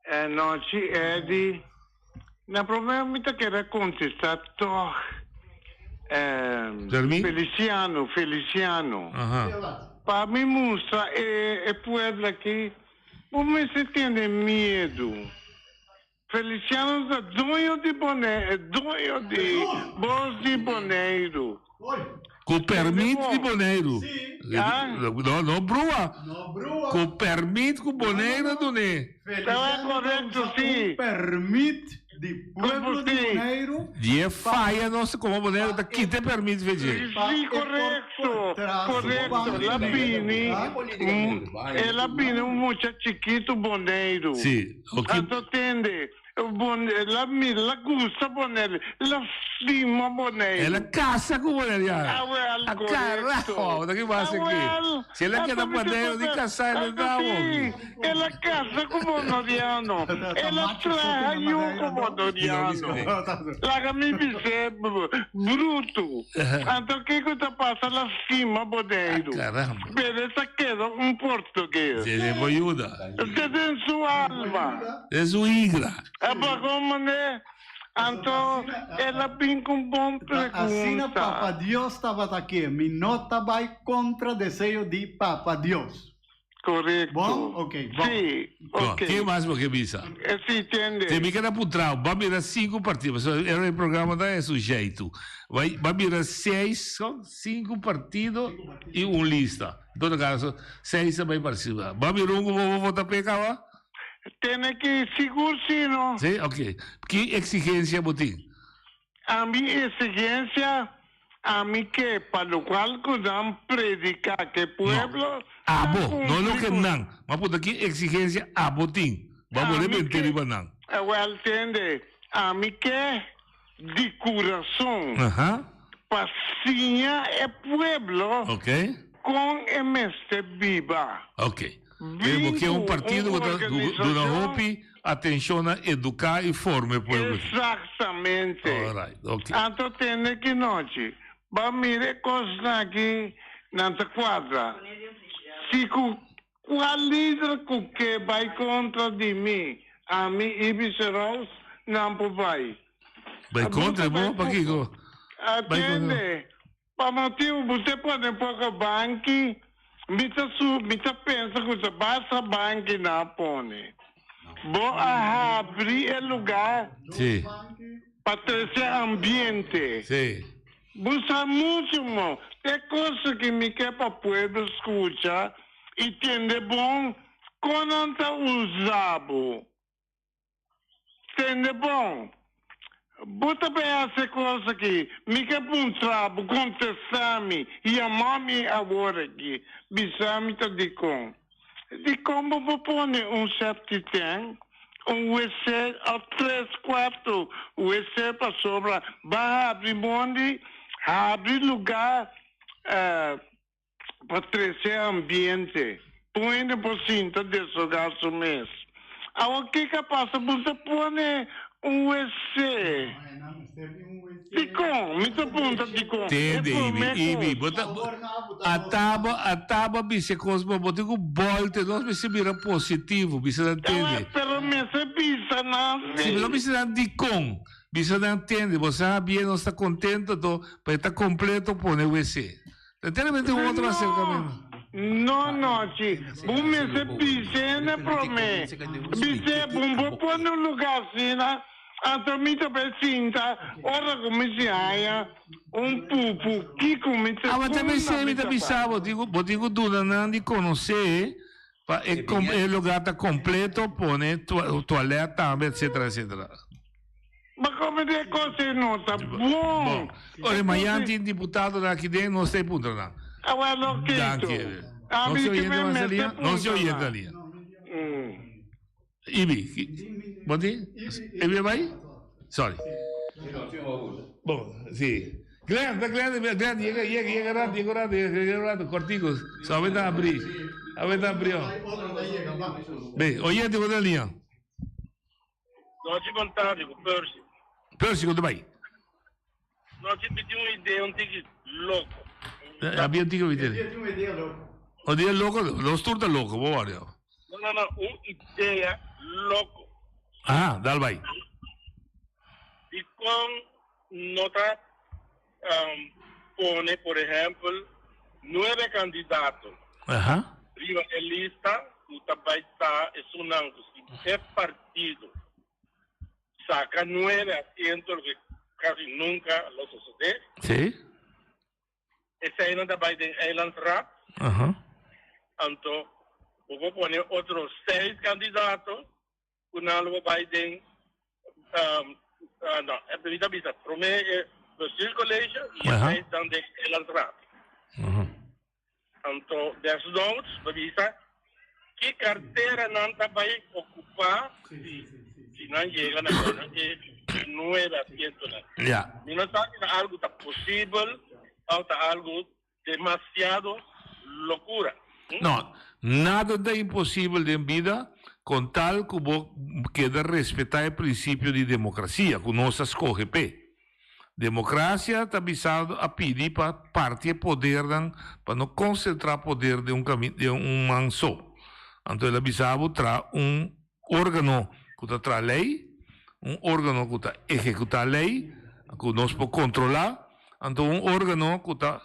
Anochi Eddy, na prome mi ta kere contesta toch Feliciano, Feliciano. Pa mi mustra e e pueblo aki bo mester tene miedo. Feliciano ta doño di Bonaire, doño di bos di Boneiru. Ku permit di Boneiru. No, no brua. Ku permit ku Boneiru a dun'é. Ta korekto, si. Un permit di pueblo di Boneiru. Di e faya nos komo Boneiru ta kita e permit fe dje. Si, korekto, korekto. El a bini, el a bini un mucha chikitu Boneiru. Si, oki. Anto tende. El a mira, el a gusta Boneiru, el a stima Boneiru. El a casa cu Boneiru ya. Ah, wel, A correcto. carajo, ta ki basa Ah, aki. wel. Si el a keda Boneiru di casa el a da awor. El a casa cu Bonoriano. El a traha yu cu Bonoriano. Laga mi bis'é brutu. Anto kico ta pasa? El a stima Boneiru. Ah, caramba. Pero e ta keda un portugues. Si, si, bo yuda. Ta den su alma. Den su higra. A pagó mané. Anto el a bin ku un bon Asina pregunta. Papa Dios tabata ke, mi no ta bai kontra deseo di Papa Dios. Korekto. Bon? Ok, bon. Sí, No, ok. ke mas bo ke bisa? Sí, tende. Te mi keda puntra, bo a mira sinku partido, pasobra era e programa ta e sujeitu. Bai, bo a mira seis, kon? Sinku partido i un lista. En todo caso, seis a bai participa. Bo a mira un ku bo bo vota p'e kaba? Tene ki sigur si no. Sí, ok. Ki exigencia bo tin? Ami exigencia, ami ke pa locual cu nan predica ke pueblo ta Abo, no cumpli loke cu. nan. Ma punta ki exigencia abo tin? Bo a bole Ami bente ke, riba nan. wel tende, ami ke di curason pa siña e pueblo con e mester biba. Ok. Pero bo ke un partido ku ta duna hopi atenshon na eduká i forma e pueblo aki. Exactamente. Alright, ok. Anto tende ki nochi. Ba mira e kosnan aki nan ta kuadra. Si ku kual lider ku ke bai kontra di mi, ami Ibis Roos, nan por bai. Bai kontra bo? Pakiko? Bai kontra. Atende. Pa motibu bo te pone poko banki, mi ta su mi ta pensa ku ta basta banki nan a pone. Bo a habri e luga Sí. pa trese ambiente. Sí. Bo sa muchu mo. E cosa ki mi ke pa pueblo skucha i tende bon kon nan ta usa bo. Tende bon. Bo ta bay haci e cos aki. Mi ke puntra bo, contesta mi, yama mi awor aki, bisa mi ta dicon. Dicon bo por pone un septic tank, un wc of tres cuarto wc pasobra ba habri mondi, habri lugar pa trece ambiente, p'un hende por sinta deshoga su mes. Awor kiko a pasa? Bo ta pone un wc. Dikon? Mi ta puntra dikon. E Tende, Ibi, prome Ibi, kos. bo ta, ataba, ataba bisa e kos, bo bo tin ku bolte, nos mester bira positivo, bisa nan tende. Pero mester bisa nan Si, si. pero bisa nan dikon, bisa nan tende, bo sa bien, nos ta kontento to, pa e ta kompleto pone wc. Enteramente un otro acercamiento. No, no, chi. Bo mester bis'é na promé. Bis'é, bo no por pone un lugá asina, anto mi ta bai sinta ora ku mi si haña un pupu. Kiko mi ta Awa ta kunda bis'é, mi mi ta ta bisa bai? bo, tin ku, bo tin ku duna nan di konosé pa e kom, e lugá ta kompleto, pone toalèt tambe, etsetera, etsetera. Ma come de cose no ta bon. Ora mañan tin diputadonan aki den, nos ta e puntra nan. Awel ok Danki. to. No se oyente mas na liña? No se oyente na liña. Ibi, bo tin? Ibi a bai? Sorry. Bon, si. Glenn, ta Glenn, Glenn, yega, yega, yega rato, yega rato, yega rato, cortico. So awe ta abri. Awe ta abri. Be, oyente bo na liña. Nochi bon tardi ku Percy. Percy ku ta bai? Nochi mi tin un idea un tiki loko. Habia un tiki un idea. Un idea loko? Nos tur ta loko, bo wòrdu. No, no, no, un idea loko. Aha, dal bai. Dikon no ta pone, por ehèmpel, nuebe kandidato riba e lista ku ta bai ta esunnan ku si e partido saka nuebe asiento, loke kasi nunka lo sosodé, eseinan ta bai den Eilandsraad. Anto bo por pone otro seis kandidato ku nan lo bai den no mi ta bisa prome e bestuurscollege y esei dan den eilandsraad. Anto desnoods bo bisa ki cartera nan ta bai ocupa si si nan yega na gana e nuebe asientonan. Mi no sa si ta algo ta posibel of ta algo Demasiado locura. No, nada ta imposibel den bida con tal cu bo keda respeta e principio di democracia cu nos a scoge p'e. Democracia ta bisado a pidi pa parti e podernan pa no concentra poder den un cami den un man so. Anto el a bisa bo tra un organo cu ta tra ley. Un órgano ku ta ehekutá lei, ku nos por kontrolá, anto un órgano ku ta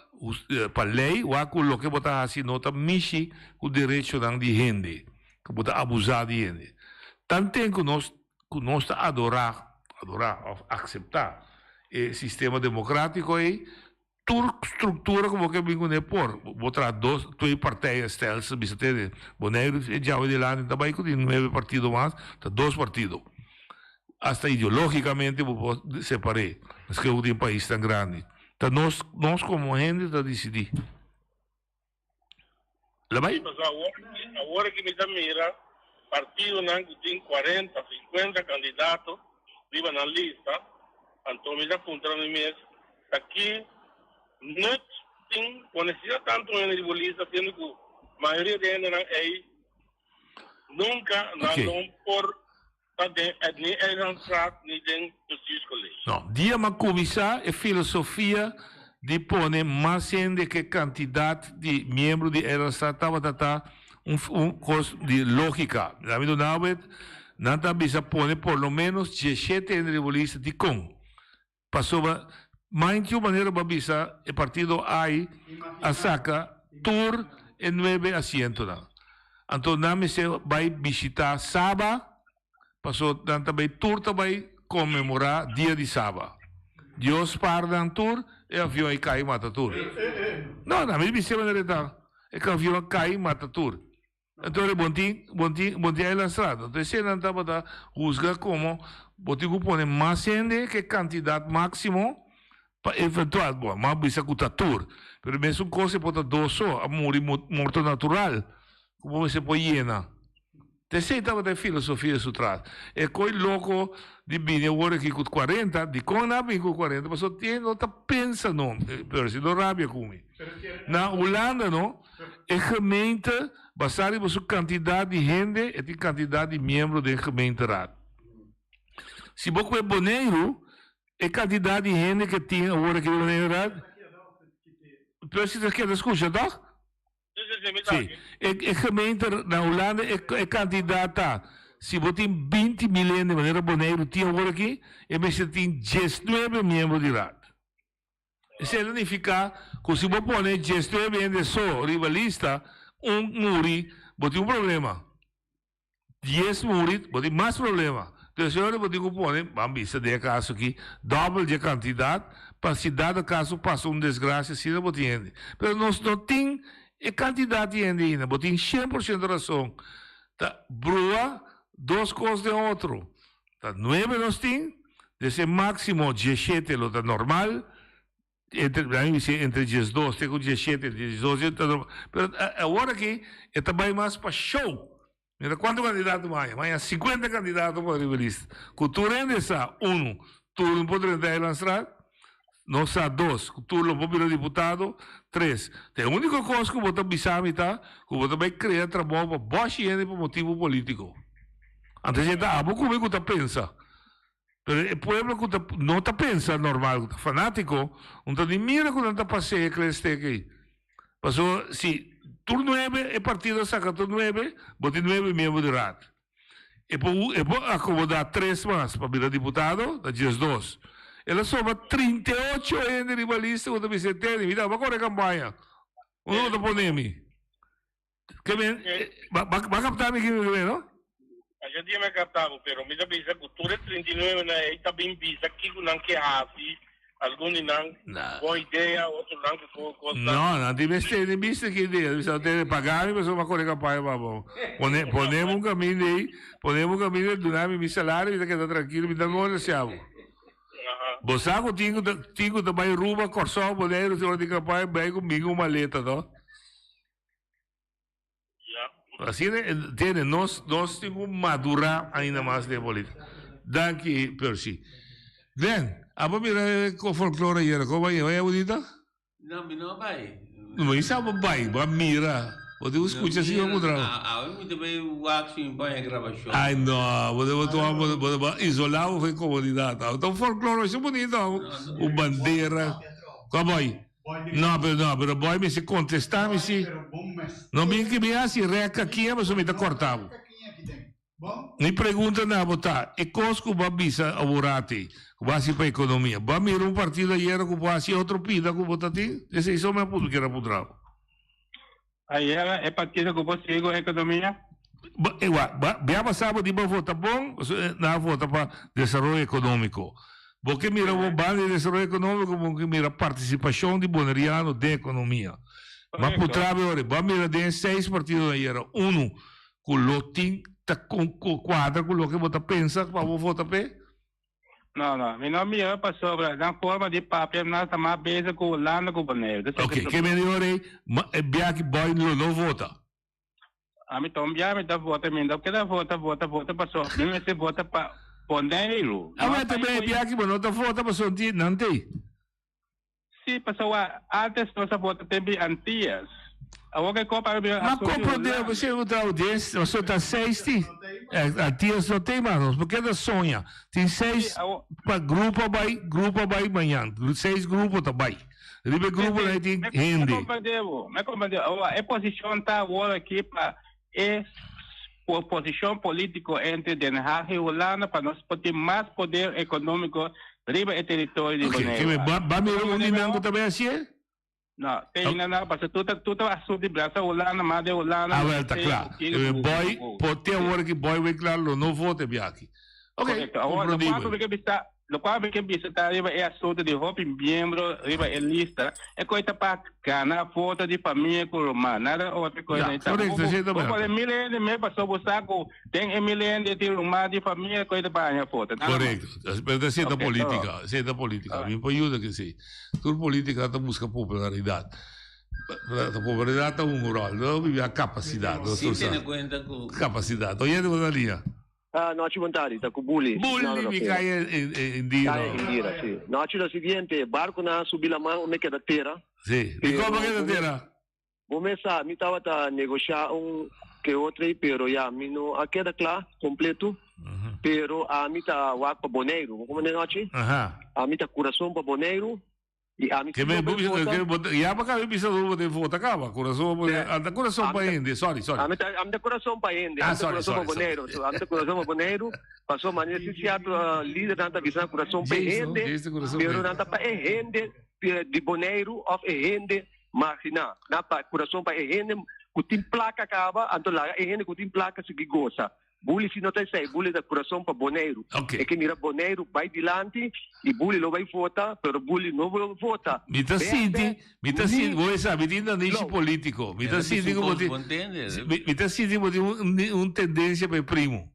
pa lei wak ku loke bo ta hasi no ta mishi ku derechonan di hende, ku bo ta abusá di hende. Tanten ku nos ku nos ta adorá, adorá òf akseptá e sistema demokrátiko ei, Tur struktura ku bo ke bin kuné por. Bo traha dos, twee partijen stelsel bisa tene. Boneiru e djawe dilanti ta bai ku tin nuebe partido mas, ta dos partido. Asta ideológikamente bo por separ'é, maske ku tin pais tan grandi. Ta nos, nos komo hende ta disidí. La bai? Pasobra awor, awor aki mi ta mira partidonan ku tin kuarenta, sinkuenta kandidato riba nan lista, anto mi ta puntra mi mes ta ki nut tin pone asina tantu hende riba lista siendo ku mayoria di hendenan ei nunka nan no por ta den ni eilandsraad ni den bestuurscollege. No, dia m'a kuminsá e filosofia di pone mas hende ke kantidat di miembro di eilandsraad tabata ta un un kos di lógika. Mi duna awet, nan ta bisa pone por lo ménos diesshete hende riba lista. Dikon? Pasobra mind you manera bo a bisa e partido ai a saca tur e nuebe asientonan. Anto nan mester bay bishita Saba paso nan ta bay tur ta bay conmemora dia di Saba. Dios spaar nan tur e avion a cay mata tur. No, nan mi bisa manera e ta. E avion a cay mata tur. Anto e bon tin, bon tin, bon tin eilandstraat. Anto esei nan tabata huzga komo bo tin ku pone mas hende ke kantidat máksimo pa eventual, bon, m'a bisa ku ta tur, pero mesun kos e por ta dos so a muri morto natural ku bo mester por yena. Ta esei tabata e filosofia su tras. E koi loko di bini awor aki ku kuarenta, dikon nan a bini ku kuarenta? Pasobra tin hende no ta pensa no, pero si no rabia ku mi. Na Hulanda no, E gemeente, basá riba su kantidat di hende, e tin kantidat di miembro den gemeenteraad. Si bo kue Boneiru, e kantidat di hende ke tin awor aki den Boneiruraad, Percy ta keda skucha tòg? Sí. E gemeente na Hulanda e kantidat ta, si bo tin binti mil hende manera Boneiru tin awor aki, e mester tin diesnuebe miembro di raad. Esei ta nifiká ku si bo pone diesnuebe hende so riba lista, un muri, bo tin un problema. Dies muri, bo tin mas problema. Entonces ora bo tin ku pone, ban bisa den e kaso aki, dòbel di e kantidat, pa si dado kaso pasa un desgrasia asina bo tin hende. Pero nos no tin e kantidat di hende ainda. Bo tin shen por shento rason. Ta brua dos kos den otro. Ta nuebe nos tin, des e maximo diesshete lo ta normal, entre, nan a bisa entre diesdos te ku diesshete, diesdos ta normal, pero awor aki e ta bai mas pa show. Mira kuantu kandidato bo haña, bo haña sinkuenta kandidato por riba lista, ku tur hende sa, unu, tur no por drenta Eilandstraat, no sa, dos, ku tur lo por bira diputado, tres, ta e uniko kos ku bo ta bisa mi ta ku bo ta bai krea trabou pa bòshi hende pa motibu politiko. Anto esei ta abo ku mi ku ta pensa. Pero e pueblo ku ta no ta pensa normal, ku ta fanátiko, un ta ni mira ku nan ta pasea e klestek ei. Pasobra si tur nuebe e partido a saka tur nuebe, bo tin nuebe miembro di raad. E por e por akomodá tres mas pa bira diputado, ta diesdos. El a sobra 38 hende riba lista ku ta bisa e tene, mi ta kore kampaña. Unda bo ta pone mi? Ke men, ba ba kapta mi kiko ke men, no? Asha dia mi a kapta bo, pero mi ta bisa ku tur e 39 nan ei ta bin bisa kiko nan ke hasi, algun di nan bon idea, otro nan ku kos nan. No, nan tin mester ni bisa ki idea, nan bisa tene paga mi pasobra mi a kore kampaña pa bo. Pone ponemi un kaminda ei, ponemi un kaminda ei, duna mi mi salario, mi ta keda trankilo, mi ta negosia bo. Bo sa ku tin ku ta tin ku ta bai Aruba, Kòrsou, Boneiru si ora di kampaña bai ku mi ku maleta, no? Asina entiende, nos nos tin ku madurá ainda mas den polítika. Danki Percy. Glenn, abo mira e folklore ayera, kon bai? Bai bunita? No, mi no a bai. No, mi sa bo bai, bo a mira. Bo tin ku skucha si bo puntra. Awe mi ta bai wak si mi pon e grabashon. Ai no, bo ta tuma bo ta isolá bo for e komunidat. Awe ta un folklore masha bunita, un bandera. Kon bai? No, pero no, pero boy mester contesta mi si. No bin ki mi haci rek aki pasobra mi ta corta bo. Mi pregunta na bo ta, e kos ku bo a bisa aworati, ku bo a hasi pa ekonomia, bo a mira un partido ayera ku bo a hasi otro pida ku bo ta tin? Esei so mi a puntra, kier a puntra bo. Ayera e partido ku bo sigui ku ekonomia? Wak, bia pasa bo di bo vota bon, nan a vota pa desaroyo ekonómiko. Bo ke mira bo banda di desaroyo ekonómiko, bo ke mira partisipashon di boneriano den ekonomia. Mi a puntra bo ora, bo a mira den e seis partidonan ayera, unu Cu lo tin ta cuadra cu loke bo ta pensa pa bo vota p'e? No, no. Mi no mira pasobra nan forma di papia nan ta mas bezig cu Hulanda cu Boneiru. Ok, ke mende ora ei e biaha ki Boy lo no vota? Ami ta un biaha mi ta vota, mi no keda vota, vota, vota pasobra mi mester vota pa Boneiru. Awor tambe e biaha ki bo no ta vota pasobra nan t'ei. Sí, pasobra antes nos a vota tempo di Antillas. Awor ke kopa a bira Ma asuntu di comprende, Hulanda. bo sey ta audiencia, nos ta seis ti. Antillas no tin mas, nos por keda soña. Tin seis pa grupo a bay, grupo a bay mañan. Seis grupo ta bay. Riba e grupo nan tin hende. Me comprende bo, me comprende. Awor e posicion ta awor aki pa e posicion politico entre Den Haag y Hulanda pa nos por tin mas poder economico riba e teritorio di Ok, Boneiru. ke ba, ba mira un di nan ku ta bay hacié? No, te hina nan, pasobra tur ta, tur ta asunto di brasa Hulanda, mas de Hulanda, Ah, no wel, ta te kla. kico Eh, ku, Boy, ku, por te awor ki Boy Winkler lo no vote biaki. Ok, Correcto. Awor, lo cual comprendibel. ku mi ke bisa, lo cual mi ke bisa ta riba e asunto di hopi miembro riba e lista, e koe ta pa gana voto di famia ku ruman, nada otro koe Ja, no e ta. correcto, Bo, esei ta bo berdad. pone mil hende me paso bo sa ku den e mil hende tin ruman di famia koe ta pa haña voto, nada mas. Correcto. Pero ta esei ta Ok, todo. politica, esei ta politica. Mi por yuda ku esei. Tur politica ta buska popularidad. Popularidad ta un rol, no bibi a capacidad. Nos Sin tur sa. tene cuenta ku. Capacidad. Oyente bo ta lia. Ah, nochi bon tardi, ta cu Bully. Bully mi calle Indira. Calle Indira, si. Nochi lo siguiente, barconan a subi laman o me keda tera. Si, di como keda tera? Bo mes sa, mi tabata negosha un ke otro ei, pero ya, mi no a keda cla completo. Pero ami ta wak pa Boneiru, bo comprende nochi? Ami ta curason pa Boneiru. I ami Ke si me no bu bai bisa vota. ke bo ya pa kabe bisa bo te vota kaba kurason bo anda kurason pa hende sorry sorry. Ami ta ami ta kurason pa hende Ah ami ta sorry kurason pa sorry sorry. Boneiru so ami ta kurason pa Boneiru paso manera si sierto lidernan ta bisa nan kurason pa e James no hende James ta kurason pa pero hende. nan ta pa e hende di Boneiru of e hende margina nan pa kurason pa e hende ku tin plaka kaba anto laga e hende ku tin plaka sigui gosa. Bully si no ta esei, Bully ta kurason pa Boneiru. E ke mira Boneiru bai dilanti i Bully lo bai vota, pero Bully no lo vota. Mi ta sinti, mi ta sinti, bo sa, mi tin nanishi politico. Mi ta sinti ku bo tin, mi ta sinti ku bo tin un un tendencia pa e primo.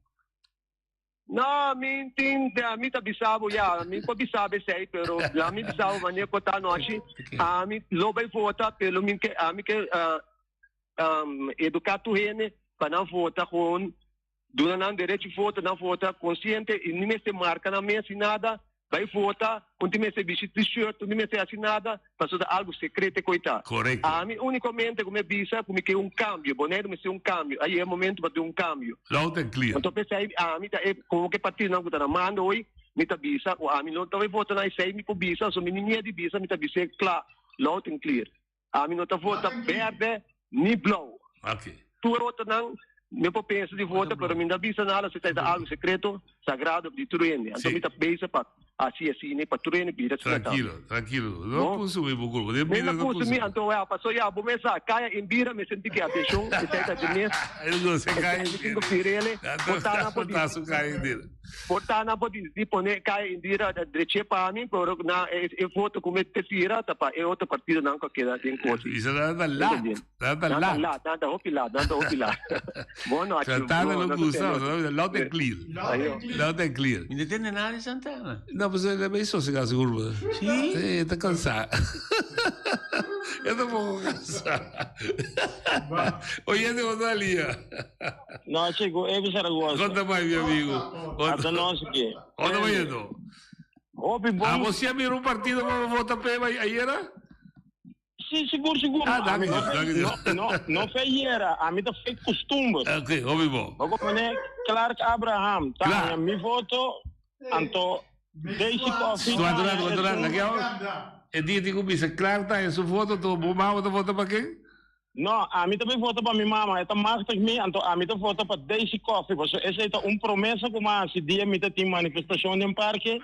No, mi tin, mi ta bisa bo ya, mi por bisa bo esei, pero la mi bisa bo manera ku ta anochi, ami lo bai vota, pero mi ke, ami ke educa tur hende pa nan vota gewoon duna nan derecho di vota nan vota consciente y ni mester marca nan mes ni nada bay vota un tin mester bishi t-shirt un tin mester haci nada pasobra ta algo secreto cu ta Correcto. ami unicamente cu mi a bisa cu mi ke un cambio Bonaire mester un cambio a yega momento pa tin un cambio Loud and clear. Anto pesey ami ta e como ke partidonan cu ta na mando hoy mi ta bisa cu ami no ta bay vota na esey mi por bisa so mi ni miedo di bisa mi ta bis'e cla loud and clear. Ami no ta vota berde ni blou. Tur otronan mi por pensa di vota, pero mi no ta bisa nada si ta algo secreto, sagrado di tur hende. Anto mi ta bisa pa haci asina pa tur hende bira asina tambe. Trankilo, trankilo. No consumi bo culpa. Den Mi bida no no consumi, consumi. anto wea, paso ya bo mes sa, caya en bira mi sinti ki atencion, esey ta di mes. El no se caya en Mi tin cu pirele, por ta nan por Ta su caya en bira. Por ta nan por disdi pone kaya Indira dreche pa mi, pero na e voto ku mi te tira ta pa e otro partidonan ku a keda den kosi. Isa nan ta lat, nan ta Nan ta lat. lat, nan ta hopi lat, nan ta hopi lat. Bon nochi. Santana Bon, lo nos ta gusta, tende otro. loud and clear. Ayo. Loud and clear. Mi no tende nada di Santana. No, pues el a bay sosega sigur. Sí? Sí, e ta cansa. E ta poco cansa. Oyente, bo ta lia. No, chico, Evi Zaragoza. Conta mai, mi amigo. Ata nos aquí. Conta mai, Edo. Hopi bon. Ah, você a mira un partido como vota pe ayer? Sí, sigur, sigur. Ah, dank je, dank je. No, no, no fe ayer, a mi ta fe costumbre. Ok, hopi bon. Bo pone Clark Abraham, ta mi voto, anto Daisy Coffee. Wanta rato, wanta rato. Laki e dia tin ku bisa Clark ta en su voto, to bo mama ta vota pa ken? No, ami ta bay vota pa mi mama, e ta machtig mi, anto ami ta vota pa Daisy Coffie, paso esey ta un promesa cu m'a haci dia mi ta tin manifestacion den parke,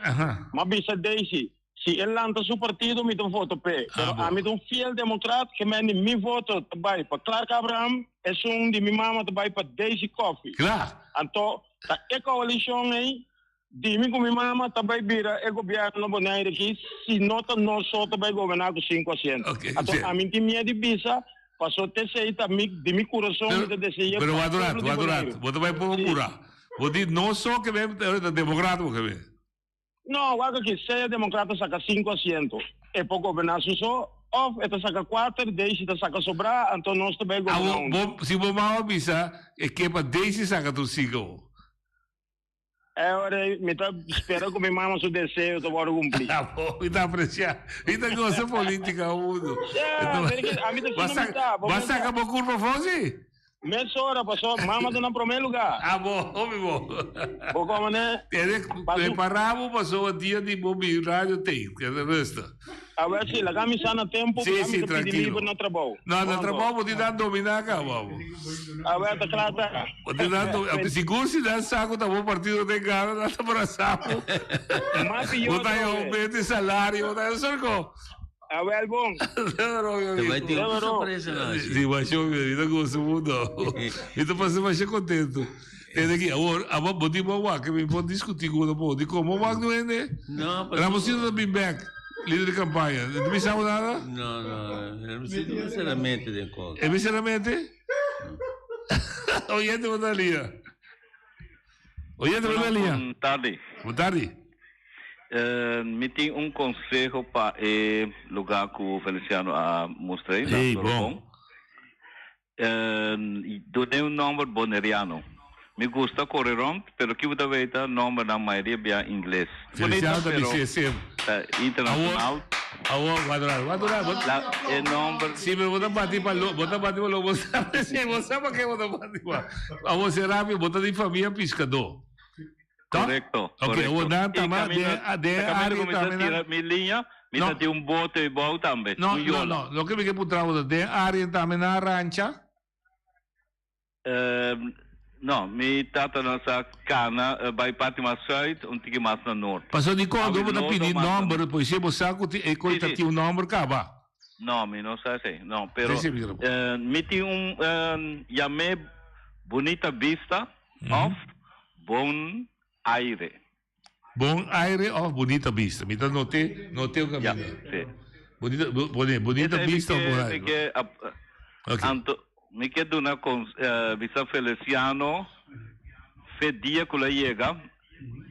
m'a bisa Daisy, si e lanta su partido mi ta vota p'e, pero ami ta un fiel democrat, ke men di mi voto ta bay pa Clark Abraham, esun di mi mama ta bay pa Daisy Coffie. Anto ta e coalicion ey Di mi ku mi mama ta bai bira e gobièrnu na Bonaire aki si no ta nos so ta bai goberná ku sinku asiento. Anto ami tin miedu di bisa paso t'esei ta mi di mi kurason mi ta dese'é Pero pa wak un pueblo rato, di wak un Bonaire. rato. Bo ta bai poko purá. Bo di nos so ke bai ta demokrat bo ke bai. No, wak aki, sea demokrat ta saka sinku asiento e por goberná su so òf e ta saka kuater, Daisy ta saka sobrá, anto nos ta bai goberná Awo huntu. bo si bo mama bisa e ke pa Daisy saka tur sinku awo. E ora ei mi ta spera ku mi mama su deseo ta wòrdu kumplí. Mi ta apresiá. Mi ta gosa polítika mundo. Ya, ami ta sina mi ta. Bo a saka bo kurpa afó si? Mesora, paso mama ta na promé lugá. Ah bo, hopi bo. Bo komo ne? Tene prepará bo paso dia di bo bin radio tei, keda rustig. Awel si, laga mi sa na tempu, Sí, mi sí, ta pidi tranquilo. liber na trabou. No, na trabou bo tin nan dominá kaba bo. Awel ta kla ta. Bo tin nan dominá. Sigur si nan sa ku ta bo partido den gana, nan ta brasá bo. Mas pió Bo ta trobe. aumento di salario, bo ta haña sorko. Awel bon. Debero, mi Te bai amigo. tin un sorpresa nan, sí. Sí, masha, mi ta gosa mundo. Mi ta pasa masha contento. Tende aki, awor, abo bo tin bo wak, mi por discuti cu bo tampoco. Di con bo wak no hende? No, pasobra. Ramosito ta bin bek, lider di campaña. No ta bisa bo nada? No, no, Ramosito no se la mete den cos. E bisa la mete? Oyente bo ta lia. Oyente bo ta lia. Bon tardi. Bon tardi. Mi tin un conseho pa e lugar cu Feliciano a mustra ei, na Ey, bon. Sorobon. Dun'é un nomber boneriano. Mi gusta kore rond, pero ki bo ta weita nombernan mayoria bia ingles. Feliciano Bonita ta pero bis'é sem. ta internacional. Awor, awor, wak un rato, wak un rato. La, e nomber. Si, pero bo ta bati pa lo, bo ta bati pa lo, bo sabi, si, bo sa pa ke bo ta bati pa. Awor sera mi, bo ta di famia piskadó. Toch? Correcto, Ok, correcto. awor nan I tama caminda, den, den ta caminda área cuminsa tambe nan. tira mi liña, mi No. ta tin un bote bou tambe, No, un no, yola. no. Loke mi ke puntra bo ta den área tambe nan rancha? No, mi tata nan sa cana bai parti mas zuid, un tiki mas na noord. Pasobra di con Awe bo ta lodo pidi mas na nomber, pois bo sa cu e coi Sí, ta sí. tin un nomber caba. No, mi no sa esey, no. Pero Sí, sí, mi ta. mi tin un yam'é Bunita Vista of Bon Aire. Bon aire of Bunita Vista. Mi ta noté, noté un Ja, caminda. sí. Bunita, bu, pone, Bunita Esey mi Vista of ke, Bon mi Aire. ke, Ok. anto, mi ke duna cons, bisa Feliciano fe dia cu lo yega,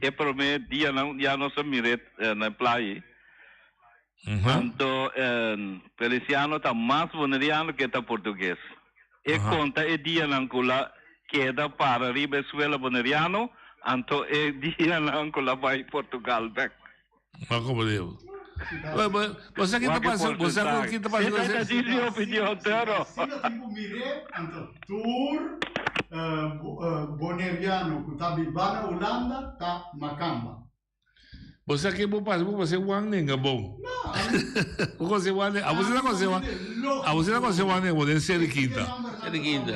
e prome dianan ya nos a mir'é na e playa. Anto Feliciano ta mas boneriano ke ta portugues. E konta e dianan ku la keda para riba e suela boneriano, anto e dianan ku la bai Portugal bek. Ma como digo? Bo sa ki ta pasa, bo sa ki ta pasa Esei ta djis mi opinion, Tero. Si lo tin ku mir'é, anto tur boneriano ku ta biba na Hulanda ta makamba. Bo sa ke bo pasa, bo pasa wan nenga bon. Bo kose wan nenga, abo si ta kose wan, abo si ta kose wan nenga bo den Seri Quinta. Seri Quinta.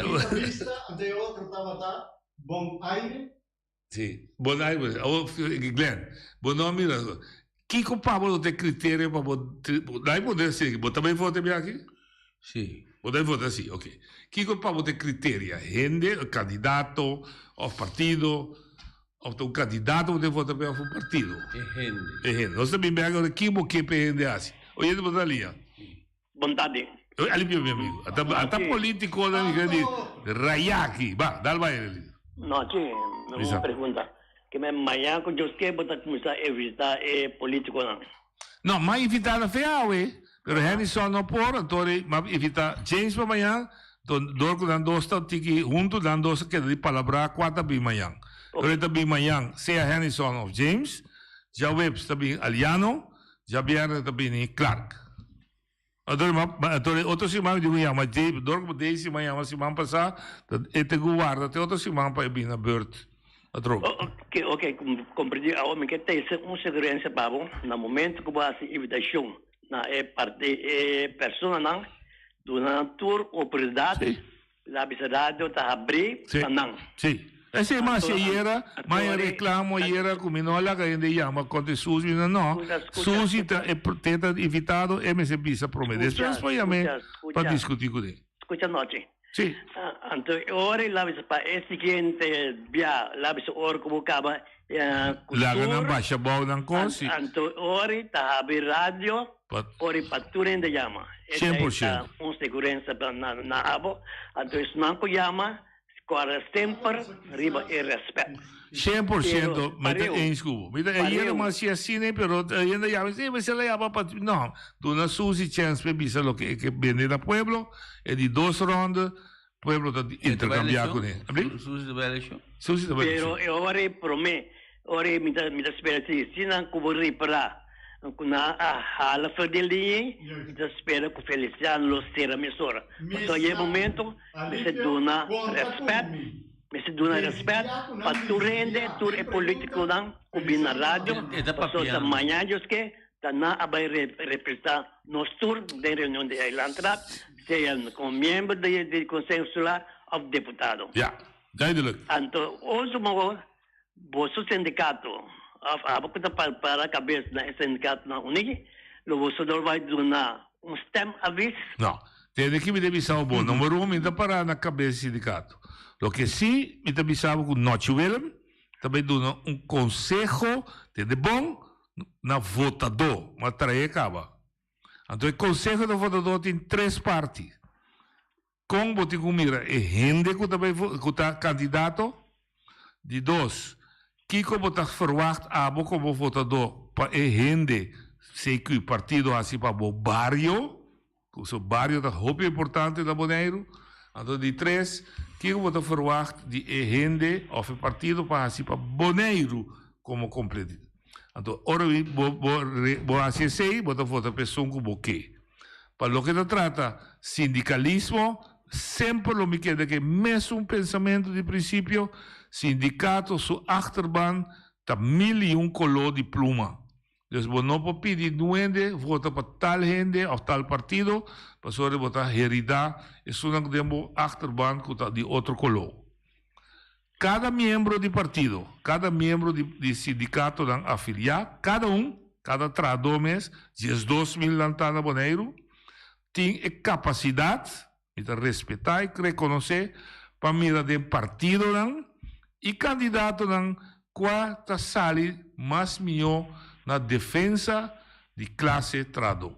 Ante otro tabata Bon Aire. Si, Bon Aire, abo Glenn, bo no a mira, kiko pa bo lo ta e criterio pa bo, dai bo den Seri, bo ta bay vota e biaha aki? Si. Bo ta bay vota si, ok. Kiko pa bo ta e criteria, hende, candidato, of partido? Of ta un kandidato bo ta vota p'e of un partido? E hende. E hende. Nos ta bin bek ora ki bo ke p'e hende hasi. Oyente bo ta lia. Bon tardi. Oye, alipia mi amigo. Ata, ata politiconan mi di rayaki. Ba, dal bai Elio. No, chi, Bisa. un pregunta. Ke men mañan ku Dios ke bo ta kuminsá e visitá e politikonan? No, m'a invitá na fe awe, pero Hennyson no por, anto ri m'a invitá James pa mañan, anto dor ku nan dos ta tiki huntu, nan dos a keda di palabrá kua ta bin mañan. Pero e ta bin mañan sea Hennyson of James, djaweps ta bin Aliano, djabièrnè ta bini Clark. Anto ri m'a, anto ri otro siman mi di ku yama James, dor ku Daisy m'a yama siman pasá, ta e tin ku warda te otro siman pa e bin na beurt. Atrobe. Ok, ok, comprendí. Awor mi ke tece un sugerencia pa bo. Na momento cu bo haci invitacion na e parti, e personanan, Duna nan tur oportunidat, la bisa radio ta habrí pa nan. Sí. Esei mas si ayera, mas e reclamo ayera cu mi no a laga hende yama contra Susi, no, no. Susi ta e te ta invitado, e mester bisa prome. Despues por yam'é pa discuti cun'é. Scucha nochi. Sí. Anto e ora la bisa pa e siguiente bia, la bisa ora cu bo caba cu Laga nan basha bou nan cos, sí. Anto e ora ta habri radio, ora pa tur hende yama. 100%. Esei ta un segurensa na abo. Anto esnan cu yama, Kòrda semper riba e rèspèt. 100% mi ta eens ku bo. Mi ta ayera mi a hasi asina pero ayenda yama si mi sela yama pa no duna Susi chèns pa e bisa loke e ke bende na pueblo e di dos ronde pueblo ta interkambiá kuné. Susi ta bai elekshon? Susi ta bai Pero elekshon. e ora e promé ora e mi ta mi ta spera si si nan ku bo ripará ku nan a hala for di liña mi ta spera ku Feliciano lo sera mesora. Pasobra e momento Mester duna rèspèt, mester duna rèspèt pa tur hende, tur e politikonan ku bin na radio, pasobra ta maña Dios ke ta nan a bai representá nos tur den reunion di Eilandsraad, sea komo miembro di Konseho Insular òf deputado. Ja, duidelijk. Anto último boso sindikato òf abo ku ta para kabes na e sindikatonan uní, lo boso dor bai duna un stemavis. No. Tende ki mi ta bisa bo bo. Number un, mi ta para na kabes di sindikato. Loke si mi ta bisa bo ku Nochi Willem ta bai duna un konseho, tende bon, na votadó. Mi a trae kaba. Anto e konseho na votadó tin tres parti. Kon bo tin ku mira e hende ku ta bai ku ta kandidato? Di dos, kiko bo ta ferwagt abo komo votadó pa e hende, CQ, partido hasi pa bo bario? Ku su bario ta hopi importante na Boneiru. Anto di tres, kiko bo ta ferwagt di e hende òf e partido pa hasi pa Boneiru komo kompleto? Anto ora bo bo hasi esei bo ta vota pa esun ku bo ke. Pa loke ta trata sindikalismo, semper lo mi keda ku e mesun pensamentu di prinsipio, sindikato su achterban ta mil i un koló di pluma. Dus bo no por pidi nuende vota pa tal hende òf tal partido, pasobra bo ta heridá esunnan ku den bo achterban ku ta di otro koló. Kada miembro di partido, kada miembro di di sindikatonan afiliá, kada un, kada trahadó mes, 12.000 nan ta na Boneiru, tin e kapasidat, mi ta respetá i rekonosé, pa mira den partidonan i kandidatonan kua ta sali mas mihó na defensa di klase trahadó.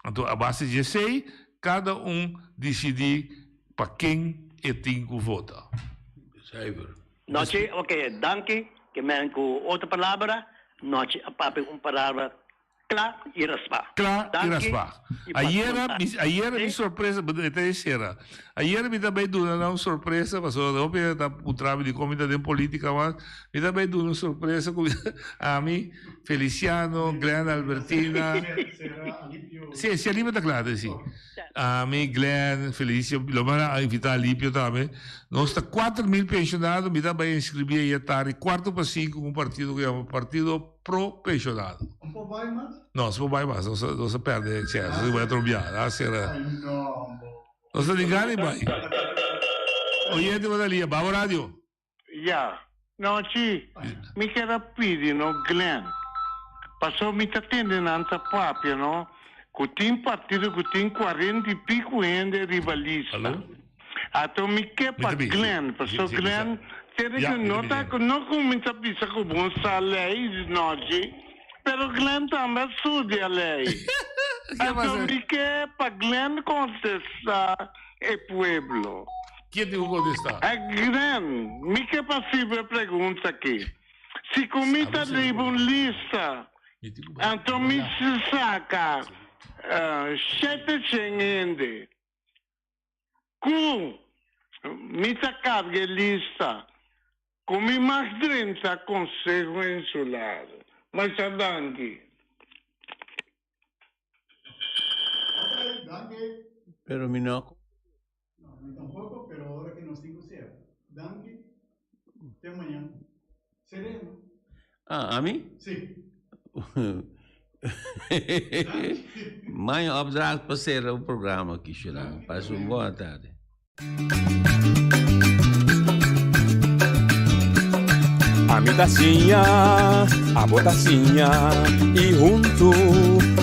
Anto a base di esei kada un disidí pa ken e tin ku vota. Zuiver. Nochi, ok, danki. Ke men ku otro palabra, nochi a papia un palabra kla i raspá. Kla i Danki raspá. i pa Ayera konta. mi, ayera mi Sí? sorpresa, bo e ta e sera. Ayera mi ta bai duna nan un sorpresa, pasobra hopi hende ta puntra mi dikon mi ta den politica mas. Mi ta bai duna un sorpresa ku ami Feliciano, Glenn Albertina. Sí, si Alipio ta kla, sí. Ami, Glenn, Felicio, lo mi a invita Alipio tambe. Nos ta 4000 pensionado, mi ta bai inscribi ayer tardi, cuarto pa cinco, un partido ku yama Partido Pro Pensionado. Un por bai mas? No, si por bai mas, nos nos a perde chance, nos bai otro biaha, a sera. Nos ta di gana i bai. Oyente Badalia, Babo Radio. Ya. No, chi, mi kier a pidi no Glenn, paso mi ta tende nan ta papia no cu tin partido cu tin cuarenta y pico hende riba lista. Ato mi ke pa Glenn, paso Glenn tende cu no ta no cu mi ta bisa cu bo sa ley no chi, pero Glenn tambe a studia ley. Ato mi ke pa Glenn contesta e pueblo. Ken tin ku kontestá? A Glenn, mi ke pa sirbi e pregunta aki. Si ku mi ta riba un lista, anto mi saka 700 hende ku mi ta karga e lista, ku mi mag drenta Konseho Insular. Masha danki. Pero mi no a. No, mi tampoco, pero ora que nos tin cu cera. Danki. Te mañan. Sereno. Ah, ami? Sí. Mijn opdracht pa sera e programa aki, Shulan. Pasa un bon tardi. Ami ta siña, abo ta siña y hunto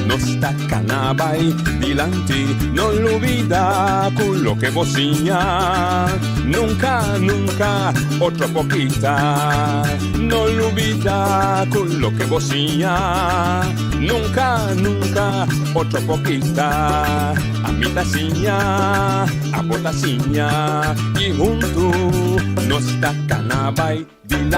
nos ta cana bay dilanti. No lubida cu loke bo siña nunca, nunca otro por kita. No lubida cu loke bo siña nunca, nunca otro por kita. Ami ta siña, abo ta siña y hunto nos ta cana bay dilanti.